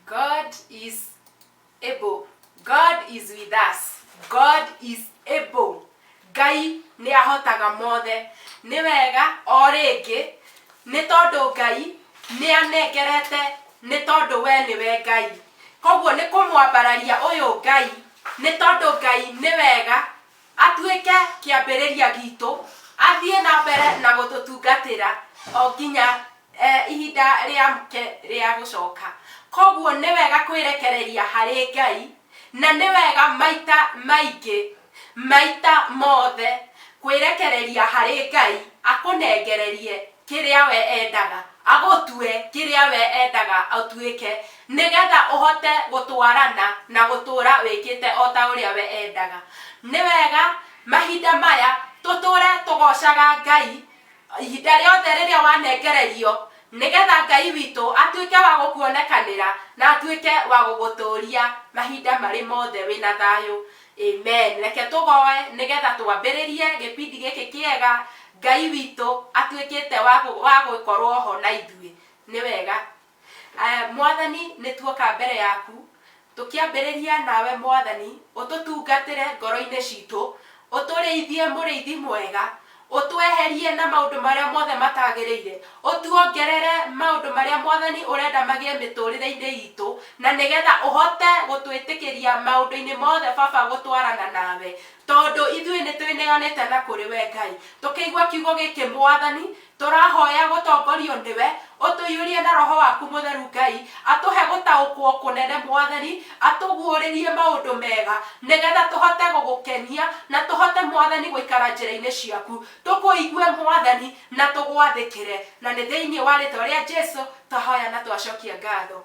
God is able. God is with us. God is able. Ngai nĩ ahotaga mothe. Nĩ wega o rĩngĩ nĩ tondũ Ngai nĩ anengerete nĩ tondũ we nĩwe Ngai. Koguo nĩ kũmwambararia ũyũ Ngai nĩ tondũ Ngai nĩ wega atuĩke kĩambĩrĩria gitũ, athiĩ na mbere na gũtũtungatĩra o nginya ihinda rĩake rĩa gũcoka. Koguo nĩ wega kwĩrekereria harĩ Ngai, na nĩ wega maita maingĩ, maita mothe kwĩrekereria harĩ Ngai akũnengererie kĩrĩa we endaga, agũtue kĩrĩa we endaga ũtuĩke, nĩgetha ũhote gũtwarana na gũtũra wĩkĩte o ta ũrĩa we endaga. Nĩ wega mahinda maya tũtũre tũgocaga Ngai ihinda rĩothe rĩrĩa wanengererio, nĩgetha Ngai witũ atuĩke wa gũkuonekanĩra na atuĩke wa gũgũtũria mahinda marĩ mothe wĩna thayũ. Amen. Reke tũgoe nĩgetha twambĩrĩrie gĩbindi gĩkĩ kĩega Ngai witũ atuĩkĩte wa gũkorwo ho na ithuĩ. Nĩ wega. Mwathani nĩ tuoka mbere yaku, tũkĩambĩrĩria nawe Mwathani, ũtũtungatĩre ngoro-inĩ citũ, ũtũrĩithie mũrĩithi mwega, ũtweherie na maũndũ marĩa mothe matagĩrĩire, ũtuongerere maũndũ marĩa Mwathani ũrenda magĩe mĩtũrĩre-inĩ itũ, na nĩgetha ũhote gũtwĩtĩkĩria maũndũ-inĩ mothe Baba gũtwarana nawe, tondũ ithuĩ nĩ twĩneanĩte na kũrĩ we Ngai. Tũkĩigua kiugo gĩkĩ Mwathani, Tũrahoya gũtongorio nĩwe, ũtũiyũrie na Roho waku Mũtheru Ngai, atũhe gũtaũkwo kũnene Mwathani, atũguũrĩrie maũndũ mega, nĩgetha tũhote gũgũkenia, na tũhote Mwathani gũikara njĩra-inĩ ciaku. Tũkũigue Mwathani, na tũgwathĩkĩre. Na nĩ thĩinĩ wa rĩtwa rĩa Jesu twahoya na twacokia ngatho.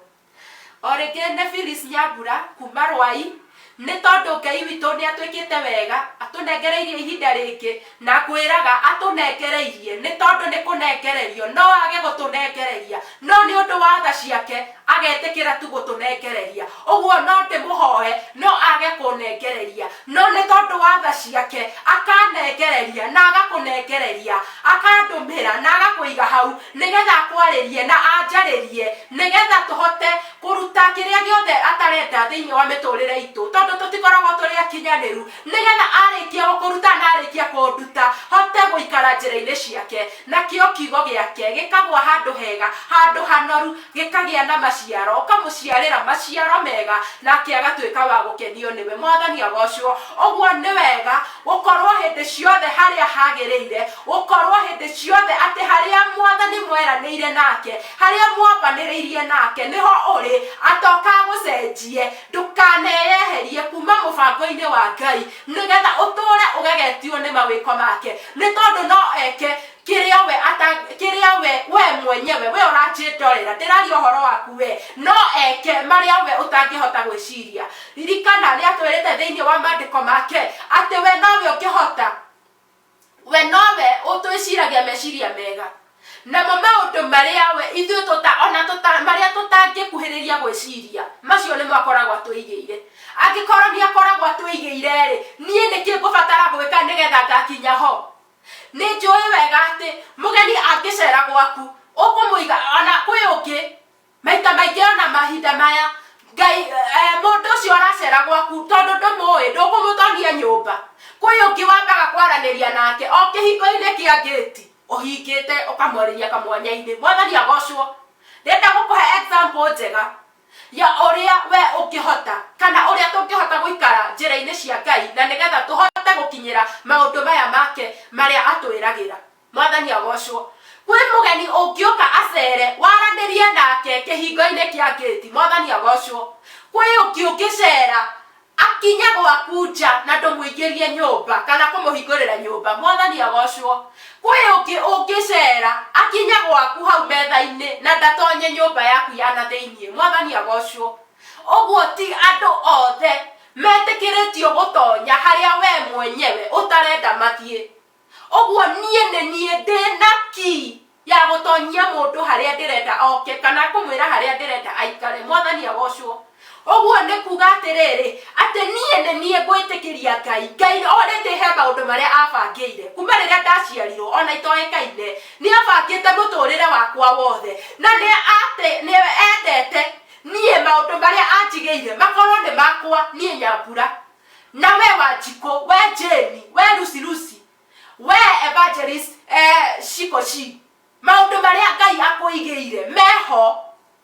O rĩngĩ nĩ Phyllis Nyambura kuma Rwai, nĩ tondũ Ngai witũ nĩ atwĩkĩte wega, atũnengereirie ihinda rĩngĩ, na ngwĩraga atũnengereirie nĩ tondũ nĩ kũnengererio, no age gũtũnengereria, no nĩ ũndũ wa tha ciake agetĩkĩra tu gũtũnengereria. Ũguo no ndĩmũhoe no age kũnengereria, no nĩ tondũ wa tha ciake akanengereria na agakũnengereria, akandũmĩra na agakũiga hau nĩgetha akwarĩrie na anjarĩrie, nĩgetha tũhote kũruta kĩrĩa gĩothe atarenda thĩinĩ wa mĩtũrĩre itũ, tondũ tũtikoragwo tũrĩ akinyanĩru, nĩgetha arĩkia gũkũruta na arĩkia kũnduta, hote gũikara njĩra-inĩ ciake, nakĩo kiugo gĩake gĩkagũa handũ hega, handũ hanoru, gĩkagĩa na maciaro, ũkamũciarĩra maciaro mega, nake agatuĩka wa gũkenio nĩwe. Mwathani agocwo. Ũguo nĩ wega gũkorwo hĩndĩ ciothe harĩa hagĩrĩire, gũkorwo hĩndĩ ciothe atĩ harĩa Mwathani mweranĩire nake, harĩa mwambanĩrĩirie nake, nĩho ũrĩ, atoka agũcenjie. Ndũkaneyeherie kuma mũbango-inĩ wa Ngai, nĩgetha ũtũre ũgegetio nĩ mawĩko make, nĩ tondũ no eke kĩrĩa we ata kĩrĩa we we mwenyewe we ũranjĩndorera ndĩraria ũhoro waku we no eke marĩa we ũtangĩhota gwĩciria ririkana nĩ atwĩrĩte thĩinĩ wa maandĩko make atĩ we nowe ũngĩhota we nowe ũtwĩciragia meciria mega namo maũndũ marĩa we ithuĩ tũta ona tũta marĩa tũtangĩkuhĩrĩria gwĩciria macio nĩmo akoragwo atũigĩire angĩkorwo nĩ akoragwo atũigĩire rĩ niĩ nĩkĩ ngũbatara gwĩka nĩgetha ngakinya ho Nĩ njũĩ wega atĩ mũgeni angĩceera gwaku, ũkũmũiga ona kwĩ ũngĩ maita maingĩ ona mahinda maya Ngai eh, mũndũ ũcio aracera gwaku tondũ ndũmũĩ ndũkũmũtonia nyũmba. Kwĩ ũngĩ wambaga kwaranĩria nake o kĩhingo-inĩ kĩa ngĩti ũhingĩte ũkamwarĩria kamwanya-inĩ. Mwathani agocwo. Ndĩrenda gũkũhe example njega. ya ũrĩa we ũngĩhota kana ũrĩa tũngĩhota gũikara njĩra-inĩ cia Ngai na nĩgetha tũhote gũkinyĩra maũndũ maya make marĩa atwĩragĩra. Mwathani agocwo. Kwĩ mũgeni ũngĩũka acere waranĩrie nake kĩhingo-inĩ kĩa ngĩti. Mwathani agocwo. Kwĩ ũngĩ ũngĩcera Akinye gwaku nja na ndũmũingĩrie nyũmba kana kũmũhingũrĩra nyũmba. Mwathani agocwo. Kwĩ ũngĩ ũngĩcera akinye gwaku hau metha-inĩ na ndatonye nyũmba yaku ya na thĩiniĩ. Mwathani agocwo. Ũguo ti andũ othe metĩkĩrĩtio gũtonya harĩa wee mwenyewe ũtarenda mathiĩ. Ũguo niĩ nĩ niĩ ndĩ na key ya gũtonyia mũndũ harĩa ndĩrenda oke kana kũmwĩra harĩa ndĩrenda aikare. Mwathani agocwo. Ũguo nĩ kuga atĩrĩrĩ, atĩ niĩ nĩ niĩ ngwĩtĩkĩria Ngai. Ngai already he maũndũ marĩa abangĩire. Kuma rĩrĩa ndaciarirwo ona itoĩkaine, nĩ abangĩte mũtũrĩre wakwa wothe. Na nĩ atĩ nĩ endete niĩ Maũndũ marĩa anjigĩire makorwo nĩ makwa niĩ Nyambura, na we Wanjikũ, we Jane, we Lucy Lucy, we Evangelist Shikoshi. Maũndũ marĩa Ngai akũigĩire meho,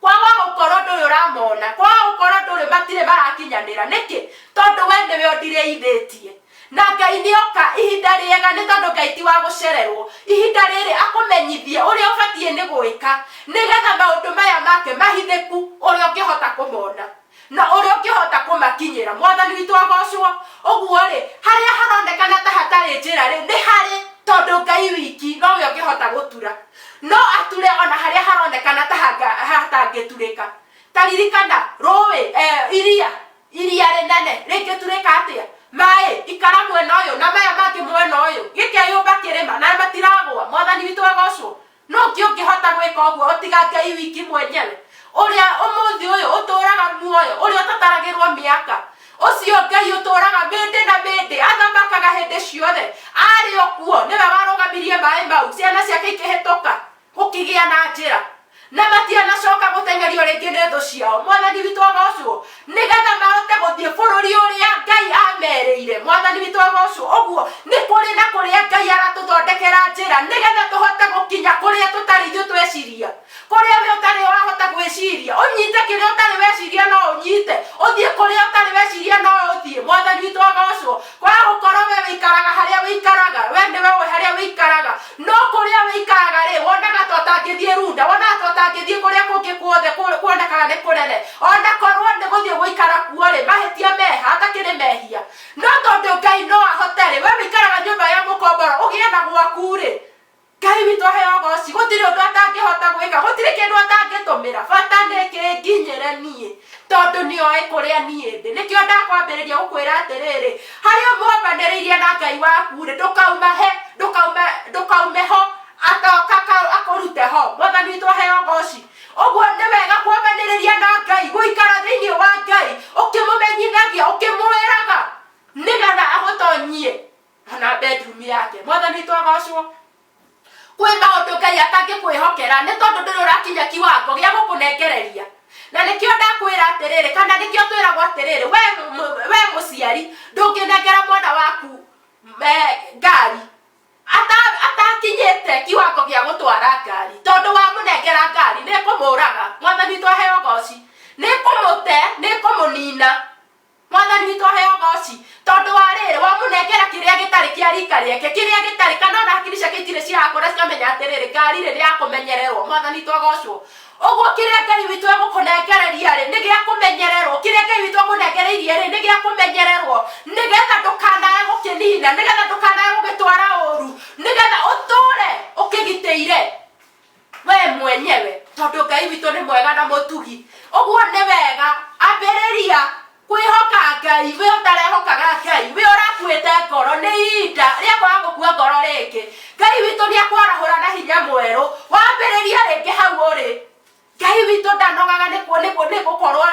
kwaga gũkorwo ndũrĩ ũramona, kwaga gũkorwo ndũrĩ matirĩ marakinyanĩra. Nĩkĩ? Tondũ we nĩwe ũndirĩithĩtie. Na Ngai nĩoka ihinda rĩega, nĩ tondũ Ngai ti wa gũcererwo. Ihinda rĩrĩ akũmenyithie ũrĩa ũbatiĩ nĩ gwĩka, nĩgetha maũndũ maya make mahithĩku ũrĩa ũngĩhota kũmona. Na ũrĩa ũngĩhota kũmakinyĩra. Mwathani witũ agocwo. Ũguo-rĩ, harĩa haronekana ta hatarĩ njĩra-rĩ, nĩ harĩ, tondũ Ngai wiki nowe ũngĩhota gũtura. No ature o na harĩa haronekana ta hatangĩturĩka. Ta ririkana, rũĩ, iria, iria rĩnene rĩngĩturĩka atĩa? Maĩ, ikara mwena ũyũ na maya mangĩ mwena ũyũ, gĩkeyũmba kĩrĩma na matiragũa. Mwathani witũ agocwo. Nũ ũngĩ ũngĩhota gwĩka ũguo o tiga Ngai wiki mwenyewe, ũrĩa ũmũthĩ ũyũ ũtũũraga muoyo, ũrĩa ũtataragĩrwo mĩaka? Ũcio Ngai ũtũũraga mĩndĩ na mĩndĩ, athamakaga hĩndĩ ciothe. Aarĩ o kuo, nĩwe warũgamirie maĩ mau, ciana ciake ikĩhĩtũka, gũkĩgĩa na njĩra. Na matianacoka gũteng'erio rĩngĩ nĩ thũ ciao. Mwathani witũ agoocwo. Nĩ getha mahote gũthiĩ bũrũri ũrĩa Ngai amerĩire. Mwathani witũ agoocwo. Ũguo nĩ kũrĩ na kũrĩa Ngai aratũthondekera njĩra nĩ getha tũhote gũkinya kũrĩa tũtarĩ ithuĩ tweciria. Kũrĩa we ũtarĩ wahota gwĩciria. Ũnyite kĩrĩa ũtarĩ weciria no ũnyite. Ũthiĩ kũrĩa ũtarĩ weciria no ũthiĩ. Mwathani witũ agoocwo. Kwaga gũkorwo we wĩikaraga harĩa wĩikaraga, we nĩwe ũĩ harĩa wĩikaraga. No kũrĩa wĩikaraga-rĩ, wonaga ta ũtangĩthiĩ Runda, wonaga ta ũtangĩthiĩ kũrĩa kũngĩ kuothe kuonekaga nĩ kũnene. O na korwo nĩ gũthiĩ gũikara kuo-rĩ, mahĩtia meha, hatakĩrĩ mehia. No tondũ Ngai no ahote-rĩ, we wĩikaraga nyũmba ya mũkomboro, ũgĩe na gwaku-rĩ, Ngai witũ aheo ũgoci, gũtirĩ ũndũ atangĩhota gwĩka, gũtirĩ kĩndũ atangĩtũmĩra, bata nĩ kĩnginyĩre niĩ, tondũ nĩoĩ kũrĩa niĩ ndĩ. Nĩkĩo ndakwambĩrĩria gũkwĩra atĩrĩrĩ, harĩa ũmwambanĩrĩirie na Ngai waku-rĩ, ndũkauma he, ndũkaume, ndũkaume ho, atoka akũrute ho. Mwathani witũ aheo ũgoci. Ũguo nĩ wega kwambanĩrĩria na Ngai, gũikara thĩinĩ wa Ngai, ũkĩmũmenyithagia, ũkĩmwĩraga, nĩgetha agũtonyie ona bedroom yake. Mwathani witũ agocwo. Kwĩ maũndũ Ngai atangĩkwĩhokera nĩ tondũ ndũrĩ ũrakinya kiwango gĩa gũkũnengereria. Na nĩkĩo ndakwĩra atĩrĩrĩ, kana nĩkĩo twĩragwo atĩrĩrĩ, we, we mũciari ndũngĩnengera mwana waku ngari atakinyĩte kiwango gĩa gũtwara ngari, tondũ wamũnengera ngari nĩ ĩkũmũraga. Mwathani witũ aheo ũgoci. Nĩ ĩkũmũte, nĩ ĩkũmũnina. Mwathani witũ aheo ũgoci. Tondũ wa rĩrĩ, wamũnengera kĩrĩa gĩtarĩ kĩa rika rĩake, kĩrĩa gĩtarĩ, kana ona hakiri ciake itirĩ cirakũra cikamenya atĩrĩrĩ, ngari rĩ nĩ ya kũmenyererwo. Mwathani witũ agocwo. Ũguo kĩrĩa Ngai witũ egũkũnengereria rĩ, nĩ gĩa kũmenyererwo. Kĩrĩa Ngai witũ akũnengereirie rĩ, nĩ gĩa kũmenyererwo. Nĩgetha ndũkanae gũkĩnina, nĩgetha ndũkanae gũgĩtwara ũru, nĩgetha ũtũre ũkĩgitĩire we mwenyewe, tondũ Ngai witũ nĩ mwega na mũtugi. Ũguo nĩ wega, ambĩrĩria kwĩhoka Ngai. We ũtarehokaga Ngai, we ũrakuĩte ngoro, nĩ ihinda rĩa kwaga gũkua ngoro rĩngĩ. Ngai witũ nĩ akwarahũra na hinya mwerũ, wambĩrĩria rĩngĩ hau ũrĩ. Ngai witũ ndanogaga nĩ gũkorwo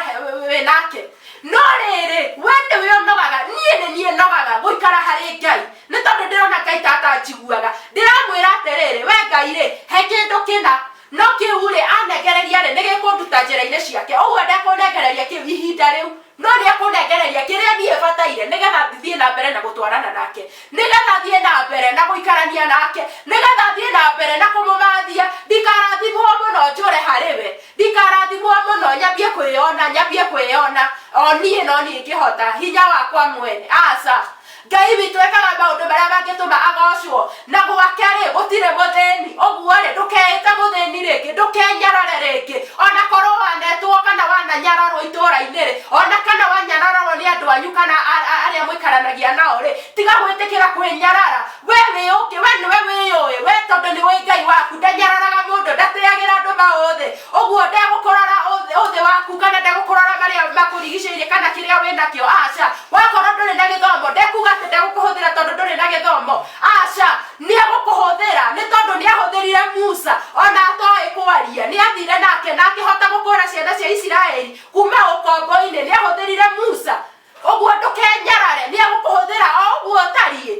wĩ nake. No rĩrĩ, we nĩwe ũnogaga, niĩ nĩ niĩ nogaga gũikara harĩ Ngai, nĩ tondũ ndĩrona Ngai ta atanjiguaga. Ndĩramwĩra atĩrĩrĩ, we Ngai rĩ, he kĩndũ kĩna, no kĩu rĩ, anengereria rĩ, nĩ gĩkũnduta njĩra-inĩ ciake. Ũguo ndekũnengereria kĩu ihinda rĩu, no nĩ ekũnengereria kĩrĩa niĩ bataire nĩgetha thiĩ na mbere na gũtwarana nake, nĩgetha thiĩ na mbere na gũikarania nake, nĩgetha thiĩ na mbere na kũmũmathia. Ndikarathimwo mũno njũre harĩ we. Ndikarathimwo mũno nyambie kwĩyona, nyambie kwĩyona o niĩ no niĩ ingĩhota, hinya wakwa mwene. Aca. Ngai witũ ekaga maũndũ marĩa mangĩtũma agocwo, na gwake-rĩ, gũtirĩ mũthĩni. Ũguo-rĩ, ndũkeĩte mũthĩni rĩngĩ, ndũkenyarare rĩngĩ, o na korwo wanetwo kana wananyararwo itũũra-inĩ-rĩ, o na kana wanyararwo nĩ andũ anyu kana arĩa mũikaranagia nao-rĩ, tiga gwĩtĩkĩra kwĩnyarara. We wĩũkĩ, we nĩwe wĩyũĩ, we tondũ nĩũĩ Ngai waku ndanyararaga mũndũ, ndatĩagĩra andũ maũthĩ, ũguo ndegũkũrora ũthĩ waku kana ndegũkũrora marĩa makũrigicĩirie kana kĩrĩa wĩ nakĩo, aca. Wakorwo ndũrĩ na gĩthomo, ndekuga atĩ ndegũkũhũthĩra tondũ ndũrĩ na gĩthomo, aca. Nĩegũkũhũthĩra nĩ tondũ nĩahũthĩrire Musa ona atoĩ kwaria, nĩathire nake na akĩhota gũkũra ciana cia Isiraeli kuma ũkombo-inĩ, nĩahũthĩrire Musa. Ũguo ndũkenyarare, nĩegũkũhũthĩra o ũguo ũtariĩ.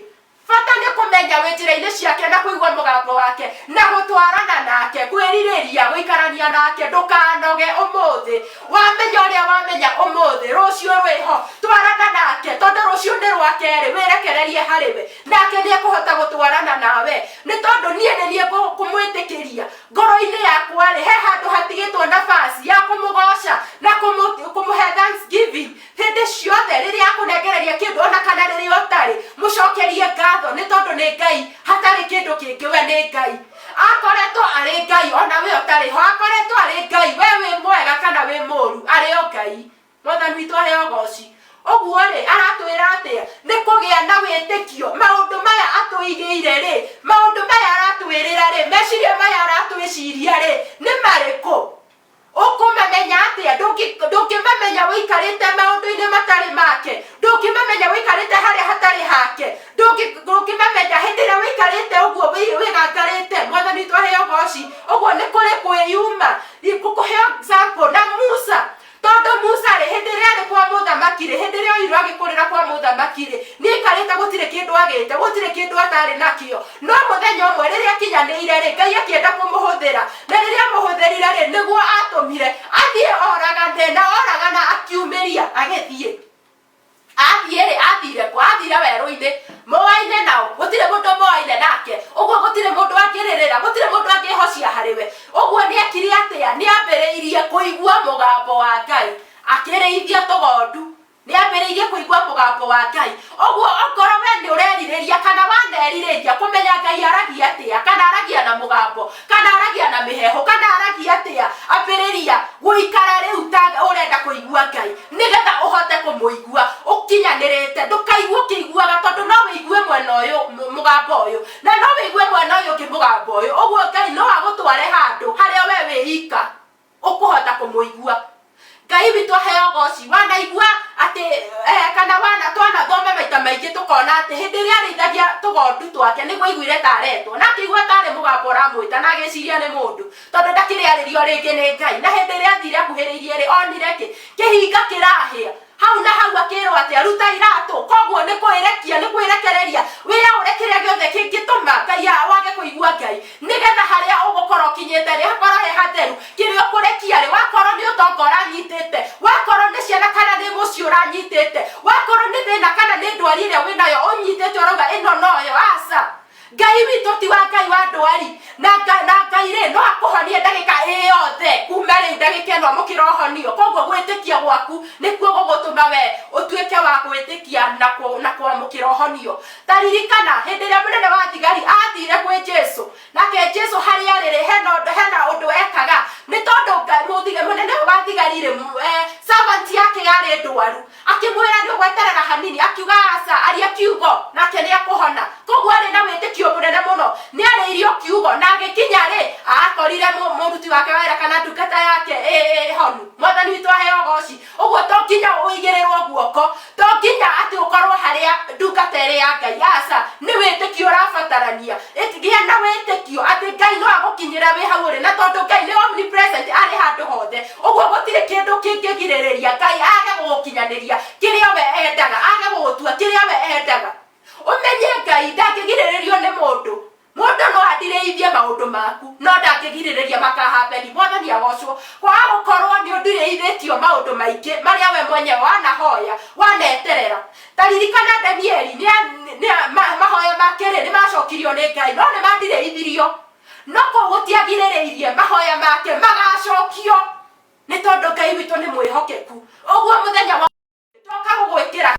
Bata nĩ kũmenya wĩ njĩra-inĩ ciake na kũigua mũgambo wake na gũtwarana nake, kwĩrirĩria gũikarania nake. Ndũkanoge ũmũthĩ. Wamenya ũrĩa wamenya ũmũthĩ, rũciũ rwĩho. Twarana nake, tondũ rũciũ nĩ rwa kerĩ, wĩrekererie harĩ we, nake nĩ ekũhota gũtwarana nawe. Nĩ tondũ niĩ nĩ niĩ ngũmwĩtĩkĩria. Ngoro-inĩ yakwa-rĩ, he handũ hatigĩtwo nafasi ya kũmũgoca na kũmũhe thanksgiving. Hĩndĩ ciothe rĩrĩa akũnengereria kĩndũ ona kana rĩrĩa ũtarĩ, mũcokerie ngatho nĩ tondũ nĩ Ngai, hatarĩ kĩndũ kĩngĩ we nĩ Ngai. Akoretwo arĩ Ngai ona we ũtarĩ ho, akoretwo arĩ Ngai we wĩ mwega kana wĩ mũru, arĩ o Ngai. Mwathani witũ aheo ũgoci. Ũguo rĩ, aratwĩra atĩa? Nĩ kũgĩa na wĩtĩkio. Maũndũ maya atũigĩire rĩ, maũndũ maya aratwĩrĩra rĩ, meciria maya aratwĩciria rĩ, nĩ marĩkũ? Ũkũmamenya atĩa? Ndũngĩmamenya ũikarĩte maũndũ-inĩ matarĩ make. Ndũngĩmamenya ũikarĩte harĩa hatarĩ hake. Ndũngĩmamenya hĩndĩ ĩrĩa ũikarĩte ũguo wĩgangarĩte. Mwathani witũ aheo ũgoci. Ũguo nĩ kũrĩ kwĩyuma. Ngũkũhe example na Musa. Tondũ Musa-rĩ, hĩndĩ ĩrĩa aarĩ kwa mũthamaki-rĩ, hĩndĩ ĩrĩa oirwo agĩkũrĩra kwa mũthamaki-rĩ, nĩaikarĩte gũtirĩ kĩndũ agĩte, gũtirĩ kĩndũ atarĩ nakĩo. No mũthenya ũmwe rĩrĩa akinyanĩire-rĩ, Ngai akĩenda kũmũhũthĩra. Na rĩrĩa amũhũthĩrire-rĩ, nĩguo atũmire athiĩ oragane, na oragana akiumĩria agĩthiĩ. Athiĩ-rĩ, athire kũ? Athire werũ-inĩ. Moaine nao. Gũtirĩ mũndũ moaine nake. Ũguo gũtirĩ mũndũ angĩrĩrĩra, gũtirĩ mũndũ angĩhocia harĩ we. Ũguo nĩekire atĩa? Nĩambĩrĩirie kũigua mũgambo wa Ngai. Akĩrĩithia tũgondu. Nĩambĩrĩirie kũigua mũgambo wa Ngai. Ũguo okorwo we nĩũrerirĩria kana wanerirĩria kũmenya Ngai aragia atĩa, kana aragia na mũgambo, kana aragia na mĩheehũ, kana aragia atĩa, ambĩrĩria gũikara rĩu ta ũrenda kũigua Ngai. Nĩgetha ũhote kũmũigua ũkinyanĩrĩte, ndũkaigue ũkĩiguaga, tondũ no wĩigue mwena ũyũ mũgambo ũyũ, na no wĩigue mwena ũyũ ũngĩ mũgambo ũyũ. Ũguo Ngai no agũtware handũ harĩa we wĩ ika ũkũhota kũmũigua. Ngai witũ aheo ũgoci. Wanaigua atĩ eh, kana wana twanathoma maita maingĩ tũkona atĩ hĩndĩ ĩrĩa arĩithagia tũgondu twake nĩguo aiguire ta aretwo, na akĩigua tarĩ mũgambo ũramwĩta na agĩciria nĩ mũndũ. Tondũ ndakĩrĩ arĩrio rĩngĩ nĩ Ngai. Na hĩndĩ ĩrĩa athire akuhĩrĩirie rĩ, onire kĩ? Kĩhinga kĩrahĩa. Hau na hau akĩrwo atĩa? Ruta iratũ. Koguo nĩ kwĩrekia, nĩ kwĩrekereria. Wĩyaũre kĩrĩa gĩothe kĩngĩtũma Ngai wage kũigua Ngai. Nĩgetha harĩa ũgũkorwo ũkinyĩte rĩ, hakorwo he hatheru. Kĩrĩa ũkũrekia rĩ, wakorwo nĩ ũtonga ũranyitĩte, wakorwo nĩ ciana kana nĩ mũciĩ ũranyitĩte, wakorwo nĩ thĩna kana nĩ ndwari ĩrĩa wĩnayo ũnyitĩte ũrauga ĩno noyo, aca. Ngai witũ ti wa Ngai wa ndwari na na Ngai rĩ no akũhonie ndagĩka ĩ yothe kuma rĩu ndagĩka ĩno amũkĩra ũhonio. Koguo gwĩtĩkia gwaku nĩkuo gũgũtũma we ũtuĩke wa gwĩtĩkia na na kwamũkĩra ũhonio. Ta ririkana hĩndĩ ĩrĩa mũnene wa thigari athire kwĩ Jesu, nake Jesu harĩa arĩ rĩ hena ũndũ hena ũndũ ekaga nĩ tondũ mũnene ũyũ wa thigari rĩ servant yake yarĩ ndwaru. Akĩmwĩra, Nĩ ũgweterera hanini? Akiuga, Aca, aria kiugo, nake nĩ ekũhona. Kwoguo aarĩ na wĩtĩkio mũnene mũno. Nĩ arĩirio kiugo, na agĩkinya-rĩ, aakorire mũruti wake wa wĩra kana ndungata yake ĩ honu. Mwathani witũ aheo ũgooci. Ũguo to nginya ũigĩrĩrwo guoko, to nginya atĩ ũkorwo harĩa ndungata ĩrĩ ya Ngai. Aca, nĩ wĩtĩkio ũrabatarania. Gĩa na wĩtĩkio atĩ Ngai no agũkinyĩre wĩ hau ũrĩ, na tondũ Ngai nĩ omnipresent, arĩ handũ hothe. Ũguo gũtirĩ kĩndũ kĩngĩgirĩrĩria Ngai age gũgũkinyanĩria kĩrĩa we endaga, age gũgũtua kĩrĩa we endaga. Ũmenye Ngai ndangĩgirĩrĩrio nĩ mũndũ. Mũndũ no adirĩithie maũndũ maku, no ndangĩgirĩrĩria makahapeni. Mwathani agocwo. Kwaga gũkorwo nĩ ũndirĩithĩtio maũndũ maingĩ marĩa we mwenyewe wanahoya, waneterera. Ta ririkana Danieli, mahoya make-rĩ, nĩ macokirio nĩ Ngai, no nĩ mandirĩithirio. No kũu gũtiagirĩrĩirie mahoya make magacokio, nĩ tondũ Ngai witũ nĩ mwĩhokeku. Ũguo mũthenya wa ndoka gũgwĩkĩra,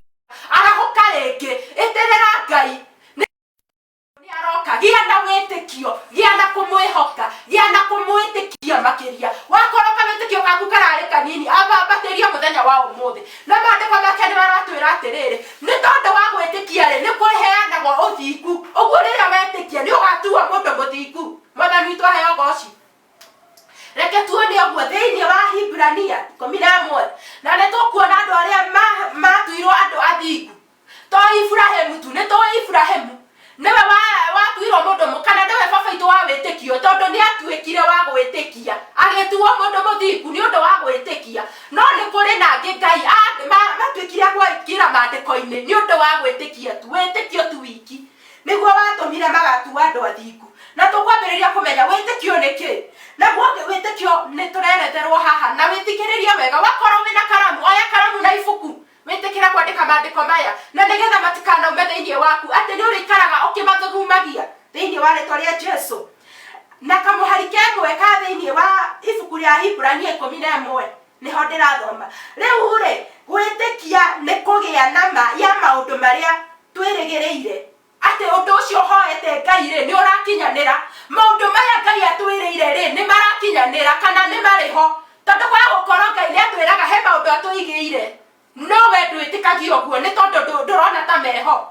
arahũka rĩngĩ, ĩtĩrĩra Ngai, nĩ aroka. Gĩa na wĩtĩkio, gĩa na kũmwĩhoka, gĩa na kũmwĩtĩkia makĩria. Wakorwo kawĩtĩkio gaku kararĩ kanini, ambambatĩria mũthenya wa ũmũthĩ. Na maandĩko make nĩ maratwĩra atĩrĩrĩ, nĩ tondũ wa gwĩtĩkia-rĩ, nĩ kũheanagwo ũthingu. Ũguo rĩrĩa wetĩkia, nĩ ũgatuo mũndũ mũthingu. Mwathani witũ aheo ũgoci. Reke tuone ũguo thĩinĩ wa Hibrania 11. Na nĩ tũkuona andũ arĩa matuirwo andũ athingu. To Iburahimu tu, nĩ tũĩ Iburahimu nĩwe watuirwo mũndũ kana nĩwe baba witũ wa wĩtĩkio, tondũ nĩ atuĩkire wa gwĩtĩkia, agĩtuo mũndũ mũthingu nĩ ũndũ wa gwĩtĩkia. No nĩ kũrĩ na angĩ Ngai matuĩkire a gwĩkĩra maandĩko-inĩ nĩ ũndũ wa gwĩtĩkia tu, wĩtĩkio tu wiki. Nĩguo watũmire magatuo andũ athingu. Na tũkwambĩrĩria kũmenya wĩtĩkio nĩ kĩ. Naguo wĩtĩkio nĩ tũreretherwo haha, na wĩthikĩrĩrie wega. Wakorwo wĩna karamu, oya karamu na ibuku, wĩtĩkĩre kwandĩka maandĩko maya, na nĩgetha matikanaume thĩinĩ waku, atĩ nĩ ũrĩikaraga ũkĩmathugumagia thĩinĩ wa rĩtwa rĩa Jesu. Na kamũhari kemwe ka thĩinĩ wa ibuku rĩa Hiburania 11 nĩho ndĩrathoma. Rĩu-rĩ, gwĩtĩkia nĩ kũgĩa na ma ya maũndũ marĩa twĩrĩgĩrĩire, atĩ ũndũ ũcio ũhoete Ngai-rĩ, nĩ ũrakinyanĩra. Maũndũ maya Ngai atwĩrĩire-rĩ, nĩ marakinyanĩra kana nĩ marĩ ho. Tondũ kwa gũkorwo Ngai nĩ atwĩraga he maũndũ atũigĩire, no we ndwĩtĩkagia ũguo nĩ tondũ ndũrona ta meho.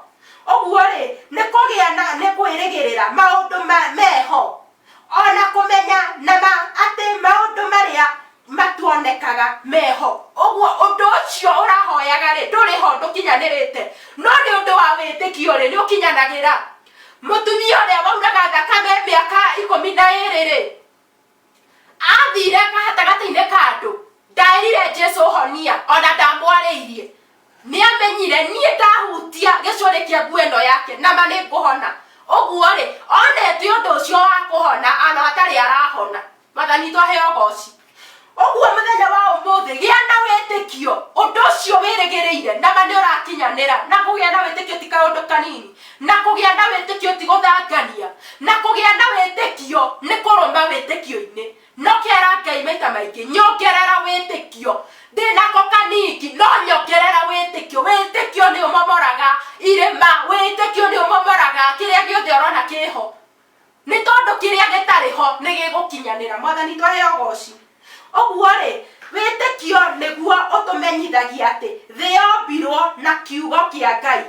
Ũguo-rĩ, nĩ kũgĩa na nĩ kwĩrĩgĩrĩra maũndũ meho. O na kũmenya na ma atĩ maũndũ marĩa matuonekaga me ho. Ũguo ũndũ ũcio ũrahoyaga-rĩ, ndũrĩ ho, ndũkinyanĩrĩte, no nĩ ũndũ wa wĩtĩkio-rĩ, nĩũkinyanagĩra. Mũtumia ũrĩa wauraga thakame mĩaka 12-rĩ, Aathire gatagatĩ-inĩ ka andũ, ndaĩrire Jesu honia, o na ndamwarĩirie. Nĩ amenyire niĩ ndahutia gĩcũrĩ kĩa nguo ĩno yake, na ma nĩ ngũhona. Ũguo-rĩ, onete ũndũ ũcio wa kũhona ona atarĩ arahona. Mwathani witũ aheo ũgoci. Ũguo mũthenya wa ũmũthĩ, gĩa na wĩtĩkio, ũndũ ũcio wĩrĩgĩrĩire, na ma nĩ ũrakinyanĩra. Na kũgĩa na wĩtĩkio ti kaũndũ kanini. Na kũgĩa na wĩtĩkio ti gũthangania. Na kũgĩa na wĩtĩkio nĩ kũrũma wĩtĩkio-inĩ. Na ũkera Ngai maita maingĩ, nyongerera wĩtĩkio. Ndĩnako kaniki, no nyongerera wĩtĩkio. Wĩtĩkio nĩ ũmomoraga irĩma. Wĩtĩkio nĩ ũmomoraga kĩrĩa gĩothe ũrona kĩho. Nĩ tondũ kĩrĩa gĩtarĩ ho nĩ gĩgũkinyanĩra. Mwathani witũ aheo ũgoci. Ũguo-rĩ, wĩtĩkio nĩguo ũtũmenyithagia atĩ thĩ yombirwo na kiugo kĩa Ngai.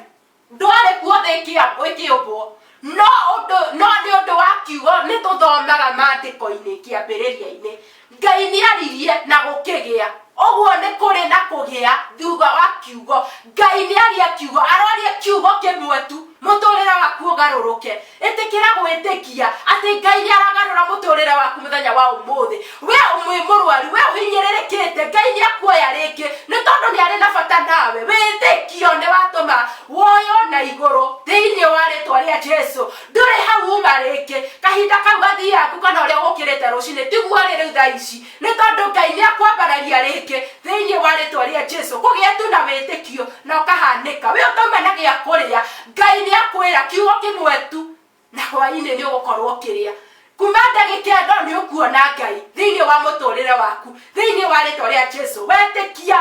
Ndwarĩ kuo thĩ ĩkĩũmbwo, no ũndũ, no nĩ ũndũ wa kiugo nĩ tũthomaga maandĩko-inĩ kĩambĩrĩria-inĩ. Ngai nĩ aririe na gũkĩgĩa. Ũguo nĩ kũrĩ na kũgĩa thutha wa kiugo. Ngai nĩ aria kiugo, aroria kiugo kĩmwe tu, mũtũrĩre waku ũgarũrũke. Ĩtĩkĩra gwĩtĩkia atĩ Ngai nĩ aragarũra mũtũrĩre waku mũthenya wa ũmũthĩ. We wĩ mũrwaru, we ũhinyĩrĩrĩkĩte, Ngai nĩ akuoya rĩngĩ nĩ tondũ nĩ arĩ na bata nawe. Wĩtĩkio nĩ watũma woywo na igũrũ thĩinĩ wa rĩtwa rĩa Jesu. Ndũrĩ hau uma rĩngĩ. Kahinda kau gathiangu kana ũrĩa ũgũkĩrĩte rũcinĩ tiguo ũrĩ rĩu thaa ici, nĩ tondũ Ngai nĩ akwambararia rĩngĩ thĩinĩ wa rĩtwa rĩa Jesu. Kũgĩa tu na wĩtĩkio na ũkahanĩka. We ũtauma na gĩa kũrĩa, Ngai nĩ akwĩra kiugo kĩmwe tu na hwainĩ nĩ ũgũkorwo ũkĩrĩa. Kuma ndagĩka ĩno nĩ ũkuona Ngai thĩinĩ wa mũtũrĩre waku thĩinĩ wa rĩtwa rĩa Jesu. Wetĩkia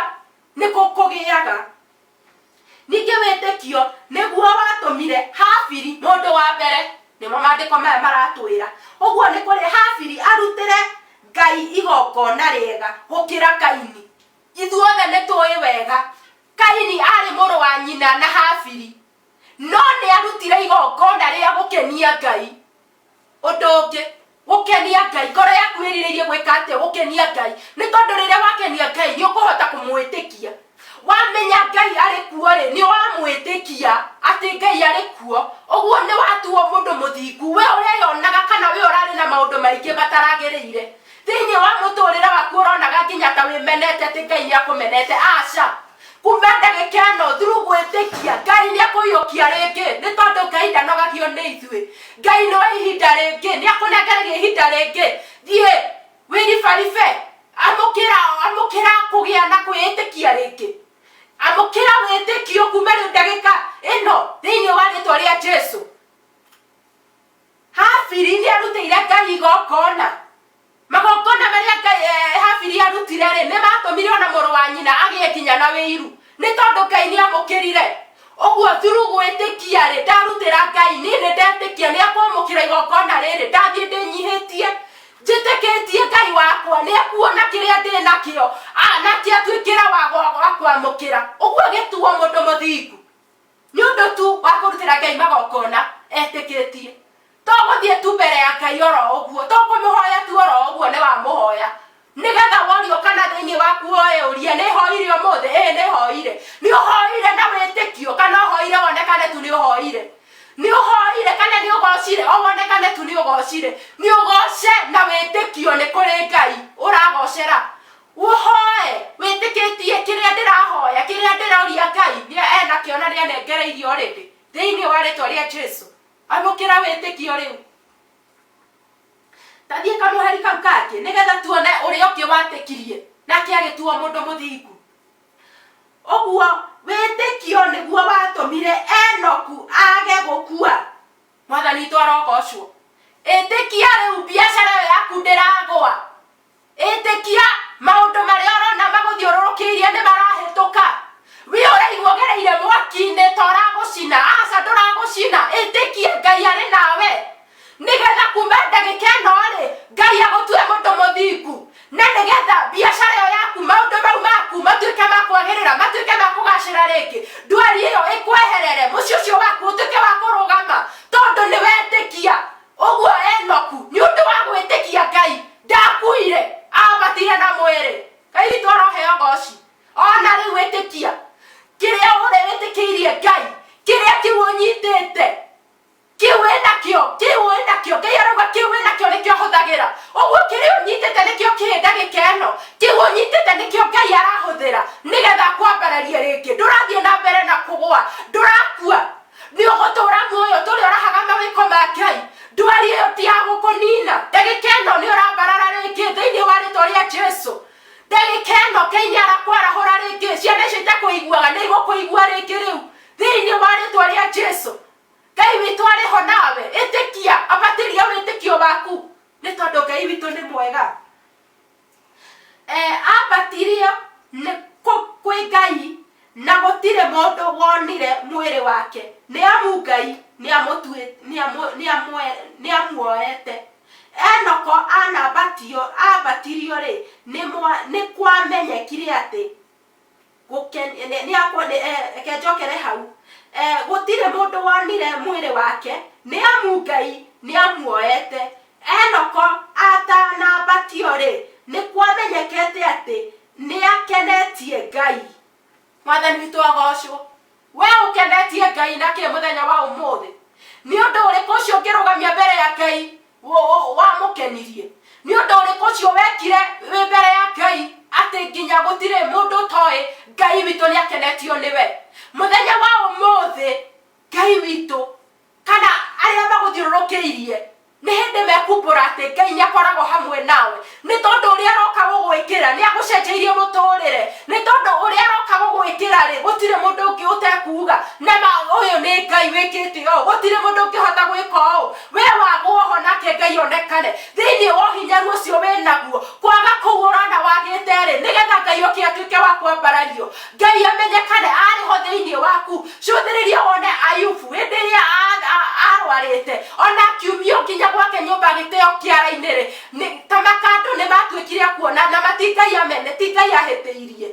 nĩ kũgĩaga. Ningĩ wĩtĩkio nĩguo watũmire Habili, mũndũ wa mbere, nĩmo maandĩko maya maratwĩra, ũguo nĩ kũrĩ Habili arutĩre Ngai igongona rĩega gũkĩra Kaini. Ithuothe nĩ tũĩ wega Kaini aarĩ mũrũ wa nyina na Habili, no nĩ arutire igongona rĩa gũkenia Ngai. Ũndũ ũngĩ, gũkenia Ngai. Ngoro yaku ĩrirĩirie gwĩka atĩa? Gũkenia Ngai. Nĩ tondũ rĩrĩa wakenia Ngai, nĩ ũkũhota kũmwĩtĩkia. Wamenya Ngai arĩ kuo-rĩ, nĩ wamwĩtĩkia atĩ Ngai arĩ kuo. Ũguo nĩ watuo mũndũ mũthingu. We ũreyonaga kana we ũrarĩ na maũndũ maingĩ mataragĩrĩire. Thĩinĩ wa mũtũrĩre waku ũronaga nginya ta wĩmenete atĩ Ngai nĩ akũmenete. Aca. Kuma ndagĩka ĩno through gwĩtĩkia Ngai nĩ akũiyũkia rĩngĩ nĩ tondũ Ngai ndanogagio nĩ ithuĩ. Ngai no ihinda rĩngĩ nĩ akũnengereria ihinda rĩngĩ. Thiĩ wĩribaribe, amũkĩra, amũkĩra kũgĩa na kwĩĩtĩkia rĩngĩ. Amũkĩra wĩtĩkio kuma rĩu ndagĩka ĩno thĩinĩ wa rĩtwa rĩa Jesu. Habili nĩ arutĩire Ngai igongona. Magongona marĩa Ngai, eh, Habili arutire-rĩ, nĩ matũmire ona mũrũ wa nyina agĩe nginya na wĩiru, nĩ tondũ Ngai nĩ amũkĩrire. Ũguo through gwĩtĩkia-rĩ, ndarutĩra Ngai, niĩ nĩ ndetĩkia nĩ ekwamũkĩra igongona rĩrĩ, ndathiĩ ndĩnyihĩtie, njĩtĩkĩtie Ngai wakwa nĩ ekuona kĩrĩa ndĩ nakĩo, na atuĩkĩre wa kwamũkĩra. Ũguo agĩtuo mũndũ mũthingu. Nĩ ũndũ tu wa kũrutĩra Ngai magongona etĩkĩtie. To gũthiĩ tu mbere ya Ngai oro ũguo, to kũmũhoya tu oro ũguo nĩ wamũhoya. Nĩgetha worio kana thĩinĩ waku ũyũrie, nĩ hoire ũmũthĩ? Ĩĩ nĩ hoire. Nĩ ũhoire na wĩtĩkio kana ũhoire wonekane tu nĩ ũhoire? Nĩ ũhoire kana nĩ ũgocire o wonekane tu nĩ ũgocire? Nĩ ũgoce na wĩtĩkio nĩ kũrĩ Ngai ũragocera. Ũhoe wĩtĩkĩtie kĩrĩa ndĩrahoya, kĩrĩa ndĩroria Ngai nĩ enakĩo na nĩ anengereirie already thĩinĩ wa rĩtwa rĩa Jesu. Amũkĩra wĩtĩkio rĩu. Ta thiĩ kamũhari kau kangĩ nĩgetha tuone ũrĩa ũngĩ watĩkirie nake agĩtuo mũndũ mũthingu. Ũguo wĩtĩkio nĩguo watũmire Enoku age gũkua. Mwathani witũ arogocwo. Ĩtĩkia rĩu biacara ĩyo yaku ndĩragũa. Ĩtĩkia maũndũ marĩa ũrona magũthiũrũrũkĩirie nĩ marahĩtũka. We ũraigua ũgereire mwaki-inĩ ta ũragũcina, aca ndũragũcina. Ĩtĩkia Ngai arĩ nawe. Nĩgetha kuma ndagĩka ĩno-rĩ, Ngai agũtue mũndũ mũthingu. Na nĩgetha biacara ĩyo yaku, maũndũ mau maku matuĩke ma kwagĩrĩra, matuĩke ma kũgacĩra rĩngĩ, ndwari ĩyo ĩkweherere, mũciĩ ũcio waku ũtuĩke wa kũrũgama, tondũ nĩ wetĩkia. Ũguo Enoku, nĩ ũndũ wa gwĩtĩkia Ngai, ndakuire, ambatire na mwĩrĩ. Ngai witũ aroheo goci. Ona rĩu ĩtĩkia kĩrĩa ũrĩ wĩtĩkĩirie Ngai, kĩrĩa kĩu ũnyitĩte, kĩu wĩnakĩo, kĩu wĩnakĩo, Ngai arauga kĩu wĩnakĩo nĩkĩo hũthagĩra. Ũguo kĩrĩa ũnyitĩte nĩkĩo kĩĩ ndagĩka ĩno, kĩu ũnyitĩte nĩkĩo Ngai arahũthĩra nĩgetha akwambararie rĩngĩ. Ndũrathiĩ na mbere na kũgũa, ndũrakua. Nĩ ũgũtũũra muoyo tũrĩ ũrahaga mawĩko ma Ngai. Ndwari ĩyo ti ya gũkũnina. Ndagĩka ĩno nĩ ũrambarara rĩngĩ thĩinĩ wa rĩtwa rĩa Jesu. Ndagĩka ĩno Ngai nĩ arakwarahũra rĩngĩ. Ciana icio itakũiguaga nĩ igũkũigua rĩngĩ rĩu thĩinĩ wa rĩtwa rĩa Jesu. Ngai witũ arĩ ho nawe. Ĩtĩkia, ambatĩria wĩtĩkio waku nĩ tondũ Ngai witũ nĩ mwega. Ambatirio nĩ kwĩ Ngai na gũtirĩ mũndũ wonire mwĩrĩ wake, nĩ amu Ngai nĩamuoete. Enoko ambatirio-rĩ, nĩkwamenyekire atĩ Reke njokere hau. Gũtirĩ mũndũ wonire mwĩrĩ wake, nĩ amu Ngai nĩamuoete. Enoko atanambatio-rĩ, nĩkwamenyekete atĩ nĩakenetie Ngai. Mwathani witũ agocwo. We ũkenetie Ngai na kĩ mũthenya wa ũmũthĩ? Nĩ ũndũ ũrĩkũ ũcio ũngĩrũgamia mbere ya Ngai wamũkenirie? Nĩ ũndũ ũrĩkũ ũcio wekire wĩ mbere ya Ngai atĩ nginya gũtirĩ mũndũ ũtoĩ Ngai witũ nĩ akenetio nĩwe? Mũthenya wa ũmũthĩ Ngai witũ kana arĩa magũthiũrũrũkĩirie nĩ hĩndĩ mekumbũra atĩ Ngai nĩ akoragwo hamwe nawe, nĩ tondũ ũrĩa aroka gũgwĩkĩra nĩ agũcenjeirie mũtũrĩre, nĩ tondũ ũrĩa aroka gũgwĩkĩra rĩ, gũtirĩ mũndũ ũngĩ ũtekuga na ma ũyũ nĩ Ngai wĩkĩte ũũ, gũtirĩ mũndũ ũngĩhota gwĩka ũũ. We wagwo ho nake Ngai onekane thĩinĩ wa ũhinyaru ũcio wĩ naguo, kwaga kũu ũrona wagĩte rĩ, nĩgetha Ngai oke atuĩke wa kwambarario, Ngai amenyekane arĩ ho thĩinĩ waku. Cũthĩrĩria wone Ayubu hĩndĩ ĩrĩa arwarĩte, ona akiumio nginya gwake nyũmba agĩteo kĩara-inĩ-rĩ, ta makandũ nĩ matuĩkire a kuona na ma ti Ngai amene, ti Ngai ahĩtĩirie.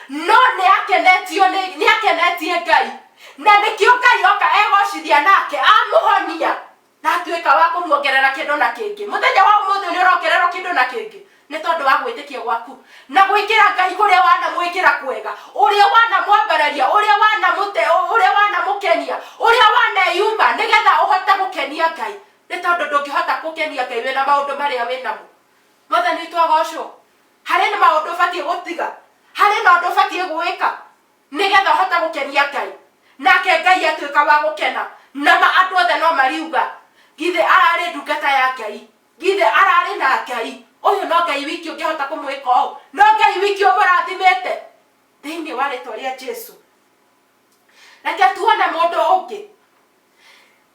No nĩ akenetio nĩ, nĩ akenetie Ngai. Na nĩkĩo Ngai oka egocithia nake amũhonia. Na atuĩka wa kũmuongerera kĩndũ na kĩngĩ. Mũthenya wa ũmũthĩ nĩ ũrongererwo kĩndũ na kĩngĩ nĩ tondũ wa gwĩtĩkia gwaku na gwĩkĩra Ngai kũrĩa wanamwĩkĩra kwega, ũrĩa wanamwambararia, ũrĩa wanamũte, ũrĩa wanamũkenia, ũrĩa waneyuma nĩgetha ũhote gũkenia Ngai, nĩ tondũ ndũngĩhota gũkenia Ngai wĩna maũndũ marĩa wĩnamo. Mwathani witũ agocwo. Harĩ na maũndũ ũbatiĩ gũtiga, harĩ na ũndũ ũbatiĩ gwĩka nĩgetha ũhote gũkenia Ngai, nake Ngai atuĩka wa gũkena, na ma andũ othe no mariuga, githĩ ararĩ ndungata ya Ngai, githĩ ararĩ na Ngai, ũyũ no Ngai wiki ũngĩhota kũmwĩka ũũ, no Ngai wiki ũmũrathimĩte. Thĩinĩ wa rĩtwa rĩa Jesu. Reke tuone mũndũ ũngĩ.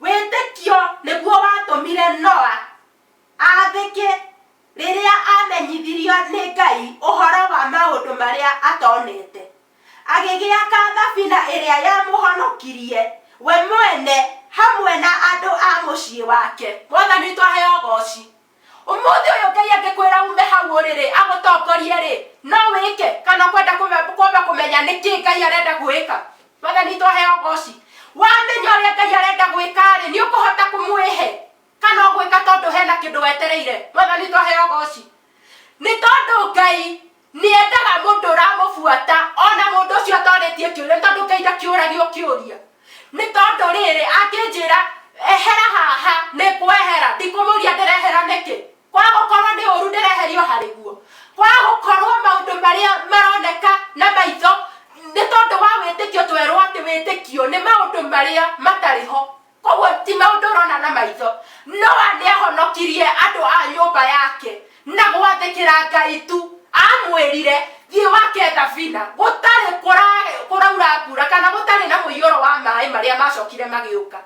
Wĩtĩkio nĩguo watũmire Noa aathĩke rĩrĩa aamenyithirio nĩ Ngai ũhoro wa maũndũ marĩa atonete. Agĩgĩaka thabina ĩrĩa yamũhonokirie we mwene hamwe na andũ a mũciĩ wake. Mwathani witũ aheo ũgooci. Ũmũthĩ ũyũ Ngai angĩkwĩra ume hau ũrĩ-rĩ, agũtongorie-rĩ, no wĩke? Kana ũkwenda kwamba kũmenya nĩkĩ Ngai arenda gwĩka? Mwathani witũ aheo ũgooci. Wamenya ũrĩa Ngai arenda gwĩka-rĩ, nĩ ũkũhota kũmwĩhe? Kana ũgwĩka tondũ hena kĩndũ wetereire? Mwathani witũ aheo ũgooci. Nĩ tondũ Ngai nĩ endaga mũndũ ũramũbuata ona mũndũ ũcio atorĩtie kĩũria, nĩ tondũ Ngai ndakĩũragio kĩũria. Nĩ tondũ rĩrĩ, angĩnjĩra ehera haha, nĩ ngwehera, ndikũmũria ndĩrehera nĩkĩ. Kwaga gũkorwo nĩ ũru ndĩreherio harĩ guo, kwaga gũkorwo maũndũ marĩa maroneka na maitho, nĩ tondũ wa wĩtĩkio twerwo atĩ wĩtĩkio nĩ maũndũ marĩa matarĩ ho. Koguo ti maũndũ ũrona. Tũrona na maitho. Noa nĩ ahonokirie andũ a nyũmba yake na gwathĩkĩra Ngai tu. Amwĩrire, thiĩ wake thabina, gũtarĩ kũraura mbura kana gũtarĩ na mũiyũro wa maĩ marĩa macokire magĩũka.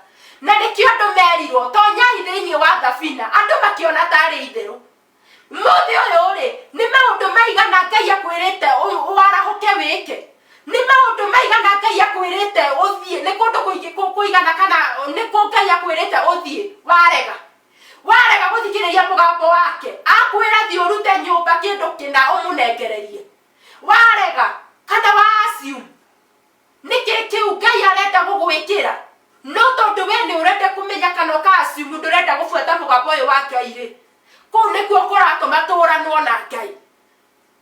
Na nĩkĩo andũ merirwo, tonyai thĩinĩ wa thabina, andũ makĩona tarĩ itherũ. Mũthĩ ũyũ-rĩ, nĩ maũndũ maigana Ngai akwĩrĩte warahũke wĩke? Nĩ maũndũ maigana Ngai akwĩrĩte ũthiĩ? Nĩ kũndũ kũingĩ kũigana kana nĩ kũ Ngai akwĩrĩte ũthiĩ warega? Warega gũthikĩrĩria mũgambo wake, akwĩra thiĩ ũrute nyũmba kĩndũ kĩna ũmũnengererie. Warega kana wa assume Nĩkĩ kĩu Ngai arenda gũgwĩkĩra? No tondũ we nĩ ũrenda kũmenya kana ũka assume ndũrenda gũbuata mũgambo ũyũ wa Ngai-rĩ, kũu nĩkuo kũratũma tũranwo na Ngai.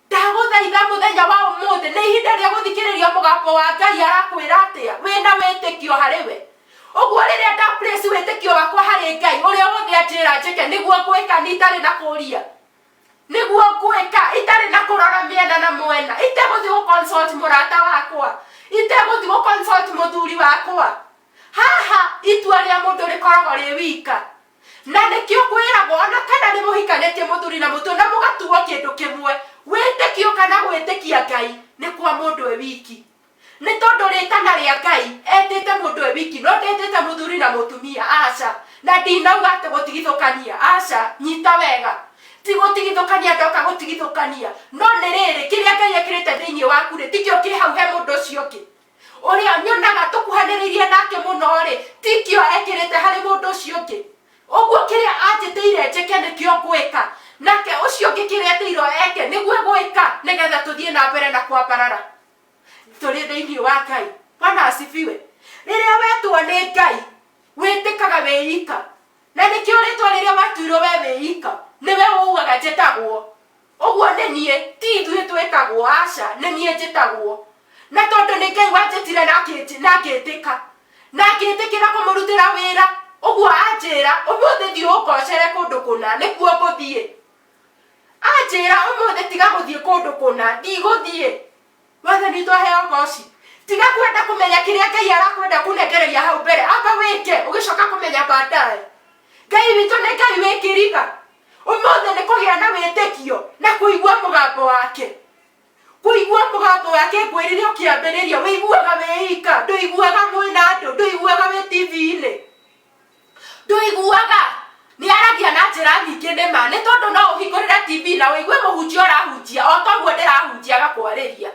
Ndagũthaitha mũthenya wa ũmũthĩ nĩ ihinda rĩa gũthikĩrĩria mũgambo wa Ngai arakwĩra atĩa wĩna wĩtĩkio harĩ we. Ũguo rĩrĩa nda place wĩtĩkio wakwa harĩ Ngai, ũrĩa wothe anjĩra njĩke nĩguo ngwĩka ni itarĩ na kũria. Nĩguo ngwĩka itarĩ na kũrora mĩena na mwena, itegũthiĩ gũ consult mũrata wakwa, itegũthiĩ gũ consult mũthuri wakwa. Haha itua rĩa mũndũ rĩkoragwo rĩ wika. Na nĩkĩo kwĩragwo ona kana nĩ mũhikanĩtie mũthuri na mũtumia na mũgatuo kĩndũ kĩmwe, wĩtĩkio kana gwĩtĩkia Ngai nĩ kwa mũndũ e wiki. Nĩ tondũ rĩtana rĩa Ngai etĩte mũndũ e wiki no ndetĩte mũthuri na mũtumia, aca. Na ndinauga atĩ gũtigithũkania, aca, nyita wega. Ti gũtigithũkania ndoka gũtigithũkania, no nĩ rĩrĩ, kĩrĩa Ngai ekĩrĩte thĩinĩ waku rĩ, tikĩo kĩ hau he mũndũ ũcio ũngĩ. Ũrĩa nyonaga tũkuhanĩrĩirie nake mũno-rĩ, tikĩo ekĩrĩte harĩ mũndũ ũcio ũngĩ. Ũguo kĩrĩa anjĩtĩire njĩke nĩkĩo ngwĩka, nake ũcio ũngĩ kĩrĩa etĩirwo eke nĩguo egwĩka, nĩgetha tũthiĩ na mbere na kwambarara tũrĩ thĩinĩ wa Ngai. Bwana asifiwe. Rĩrĩa wetwo nĩ Ngai, wĩtĩkaga wĩ ika. Na nĩkĩo rĩtwa rĩrĩa watuirwo we wĩ ika, nĩwe ugaga njĩtagwo. Ũguo nĩ niĩ, ti ithuĩ twĩtagwo, aca, nĩ niĩ njĩtagwo. Na tondũ nĩ Ngai wanjĩtire na ngĩtĩka, na ngĩtĩkĩra kũmũrutĩra wĩra, ũguo anjĩra, ũmũthĩ thiĩ ũngocere kũndũ kũna, nĩkuo ngũthiĩ. Anjĩra ũmũthĩ tiga gũthiĩ kũndũ kũna, ndigũthiĩ. Mwathani witũ aheo ũgoci. Tiga kwenda kũmenya kĩrĩa Ngai arakwenda kũnengereria hau mbere, amba wĩke, ũgĩcoka kũmenya baadaye. Ngai witũ nĩ Ngai wĩ kĩriga. Ũmũthĩ nĩ kũgĩa na wĩtĩkio na kũigua mũgambo wake. Kũigua mũgambo wake ngwĩrire ũkĩambĩrĩria, wĩiguaga wĩ ika, ndũiguaga mwĩna andũ, ndũiguaga wĩ TV-inĩ. Ndũiguaga? Nĩ aragia na njĩra nyingĩ nĩ ma, nĩ tondũ no ũhingũrĩre TV na ũigue mũhunjia ũrahunjia o ta ũguo ndĩrahunjia agakwarĩria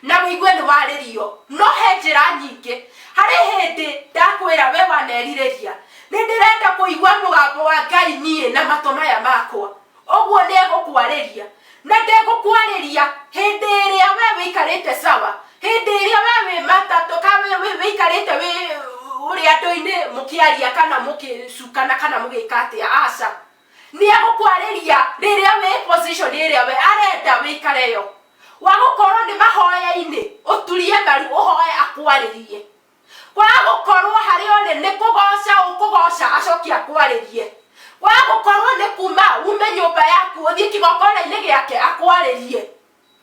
na ũigue nĩ warĩrio. No he njĩra nyingĩ. Harĩ hĩndĩ ndakwĩra we wanerirĩria, nĩ ndĩrenda kũigua mũgambo wa Ngai niĩ na matũ maya makwa. Ũguo nĩ egũkwarĩria. Na ndegũkwarĩria hĩndĩ ĩrĩa we wĩikarĩte sawa, hĩndĩ ĩrĩa we wĩ matatũ ka wĩikarĩte wĩ ũrĩ andũ-inĩ mũkĩaria kana mũkĩcukana kana mũgĩka atĩa, aca. Nĩ egũkwarĩria rĩrĩa wĩ position ĩrĩa we arenda wĩikare yo. Wa gũkorwo nĩ mahoya-inĩ, ũturie maru ũhoe akwarĩrie. Kwaga gũkorwo harĩa ũrĩ nĩ kũgoca ũkũgoca acoke akwarĩrie. Kwaga gũkorwo nĩ kuma ume nyũmba yaku ũthiĩ kĩgongona-inĩ gĩake akwarĩrie.